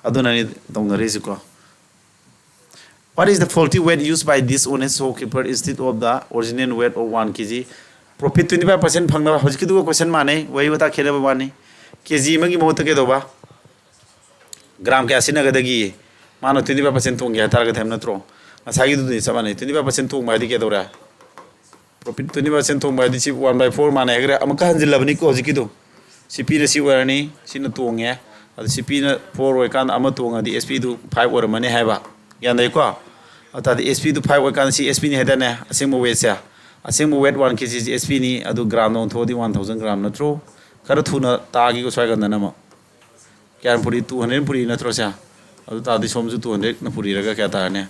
ꯑꯗꯨꯅꯅꯦ ꯇꯧꯅꯔꯤꯁꯤꯀꯣ꯫ What is the faulty weight used by dishonest shopkeeper instead of the original weight of one K G? Profit twenty five percent ꯐꯪꯅꯕ꯫ ꯍꯧꯖꯤꯛꯀꯤꯗꯨꯒ question ꯃꯥꯟꯅꯩ, ꯋꯥꯍꯩ ꯋꯥꯇꯥ ꯈꯦꯠꯅꯕ ꯋꯥꯅꯤ꯫ ꯀꯦ ꯖꯤ ꯑꯃꯒꯤ ꯃꯍꯨꯠꯇ ꯀꯩꯗꯧꯕ? ꯒ꯭ꯔꯥꯝ ꯀꯌꯥ ꯁꯤꯖꯤꯟꯅꯒꯗꯒꯦ? ꯃꯥꯅ twenty five percent ꯇꯣꯡꯒꯦ ꯍꯥꯏꯇꯥꯔꯒꯗꯤ ꯍꯥꯏꯕ ꯅꯠꯇ꯭ꯔꯣ? ꯉꯁꯥꯏꯒꯤꯗꯨꯗꯤ ꯆꯞ ꯃꯥꯟꯅꯩ꯫ Twenty five percent ꯇꯣꯡꯕ ꯍꯥꯏꯗꯤ ꯀꯩꯗꯧꯔꯦ? Profit twenty percent ꯇꯣꯡꯕ ꯍꯥꯏꯗꯤ ꯁꯤ one by four ꯃꯥꯟꯅꯩ ꯍꯥꯏꯈ꯭ꯔꯦ꯫ ꯑꯃꯨꯛꯀ ꯍꯟꯖꯤꯜꯂꯕꯅꯤꯀꯣ ꯍꯧꯖꯤꯛꯀꯤꯗꯣ꯫ ꯁꯤ ꯄꯤꯅ ꯁꯤ ꯑꯣꯏꯔꯅꯤ, ꯁꯤꯅ ꯇꯣꯡꯉꯦ꯫ ꯑꯗꯨ ꯁꯤ ꯄꯤꯅ four ꯑꯣꯏꯔꯀꯥꯟꯗ ꯑꯃ ꯇꯣꯡꯉꯗꯤ S P ꯗꯨ five ꯑꯣꯏꯔꯝꯃꯅꯤ ꯍꯥꯏꯕ꯫ ꯒ꯭ꯌꯥꯟ ꯂꯩꯀꯣ? ꯑꯗꯨ ꯇꯥꯔꯗꯤ S P ꯗꯨ five ꯑꯣꯏꯔꯀꯥꯟꯗ ꯁꯤ S P ꯅꯤ ꯍꯥꯏꯗꯥꯏꯅꯦ? ꯑꯁꯦꯡꯕ weightꯁꯦ꯫ ꯑꯁꯦꯡꯕ weight one K G ꯁꯤ S P ꯅꯤ, ꯑꯗꯨ ꯒ꯭ꯔꯥꯝꯗ ꯑꯣꯟꯊꯣꯛꯑꯗꯤ one thousand gram ꯅꯠꯇ꯭ꯔꯣ? ꯈꯔ ꯊꯨꯅ ꯇꯥꯈꯤꯀꯣ ꯁ꯭ꯋꯥꯏ ꯀꯟꯗꯅ ꯑꯃꯨꯛ꯫ ꯀꯌꯥꯅ ꯄꯨꯔꯤ? Two hundred ꯄꯨꯔꯤ ꯅꯠꯇ꯭ꯔꯣ ꯁꯦ? ꯑꯗꯨ ꯇꯥꯔꯗꯤ ꯁꯣꯝꯁꯨ two hundredꯅ ꯄꯨꯔꯤꯔꯒ ꯀꯌꯥ ꯇꯥꯔꯅꯤ?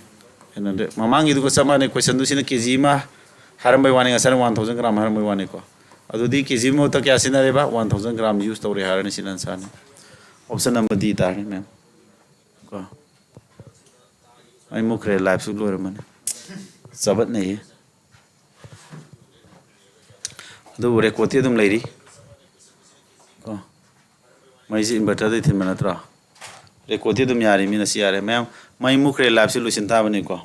Eight hundred꯫ ꯃꯃꯥꯡꯒꯤꯗꯨꯒ ꯆꯞ ꯃꯥꯟꯅꯩ꯫ Questionꯗꯨ ꯁꯤꯅ ꯀꯦ ꯖꯤ ꯑꯃ ꯍꯥꯏꯔꯝꯕꯩ ꯋꯥꯅꯤ, ꯉꯁꯥꯏꯅ one thousand gram ꯍꯥꯏꯔꯝꯕꯩ ꯋꯥꯅꯤꯀꯣ꯫ ꯑꯗꯨꯗꯤ ꯀꯦ ꯖꯤ ꯑꯃ ꯃꯍꯨꯠꯇ ꯀꯌꯥ ꯁꯤꯖꯤꯟꯅꯔꯦꯕ? One thousand gram use ꯇꯧꯔꯦ ꯍꯥꯏꯔꯅꯤ꯫ ꯁꯤꯅ answerꯅꯤ꯫ Option number D ꯇꯥꯔꯅꯤ ꯃꯦꯝ꯫ ꯀꯣ꯫ ꯑꯩ ꯃꯨꯠꯈ꯭ꯔꯦ, liveꯁꯨ ꯂꯣꯏꯔꯝꯃꯅꯤ꯫ ꯆꯥꯕꯠꯅꯩꯌꯦ꯫ ꯑꯗꯨꯕꯨ recordꯇꯤ ꯑꯗꯨꯝ ꯂꯩꯔꯤ꯫ ꯀꯣ꯫ ꯃꯩꯁꯤ inverterꯗꯩ ꯊꯤꯟꯕ ꯅꯠꯇ꯭ꯔꯣ? Recordꯇꯤ ꯑꯗꯨꯝ ꯌꯥꯔꯤ, ꯃꯤꯅ ꯁꯤ ꯌꯥꯔꯦ꯫ ꯃꯌꯥꯝ ꯃꯩ ꯃꯨꯠꯈ꯭ꯔꯦ, liveꯁꯤ ꯂꯣꯏꯁꯤꯟ ꯇꯥꯕꯅꯤꯀꯣ꯫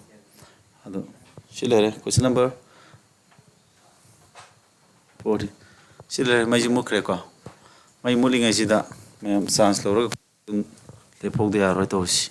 ꯑꯗꯨ ꯁꯤ ꯂꯩꯔꯦ, question number forty꯫ ꯁꯤ ꯂꯩꯔꯦ, ꯃꯩꯁꯤ ꯃꯨꯠꯈ꯭ꯔꯦꯀꯣ꯫ ꯃꯩ ꯃꯨꯠꯂꯤꯉꯩꯁꯤꯗ ꯃꯌꯥꯝ chance ꯂꯧꯔꯒ ꯑꯗꯨꯝ ꯂꯦꯞꯍꯧꯗ ꯌꯥꯔꯣꯏ ꯇꯧꯔꯤꯁꯤ꯫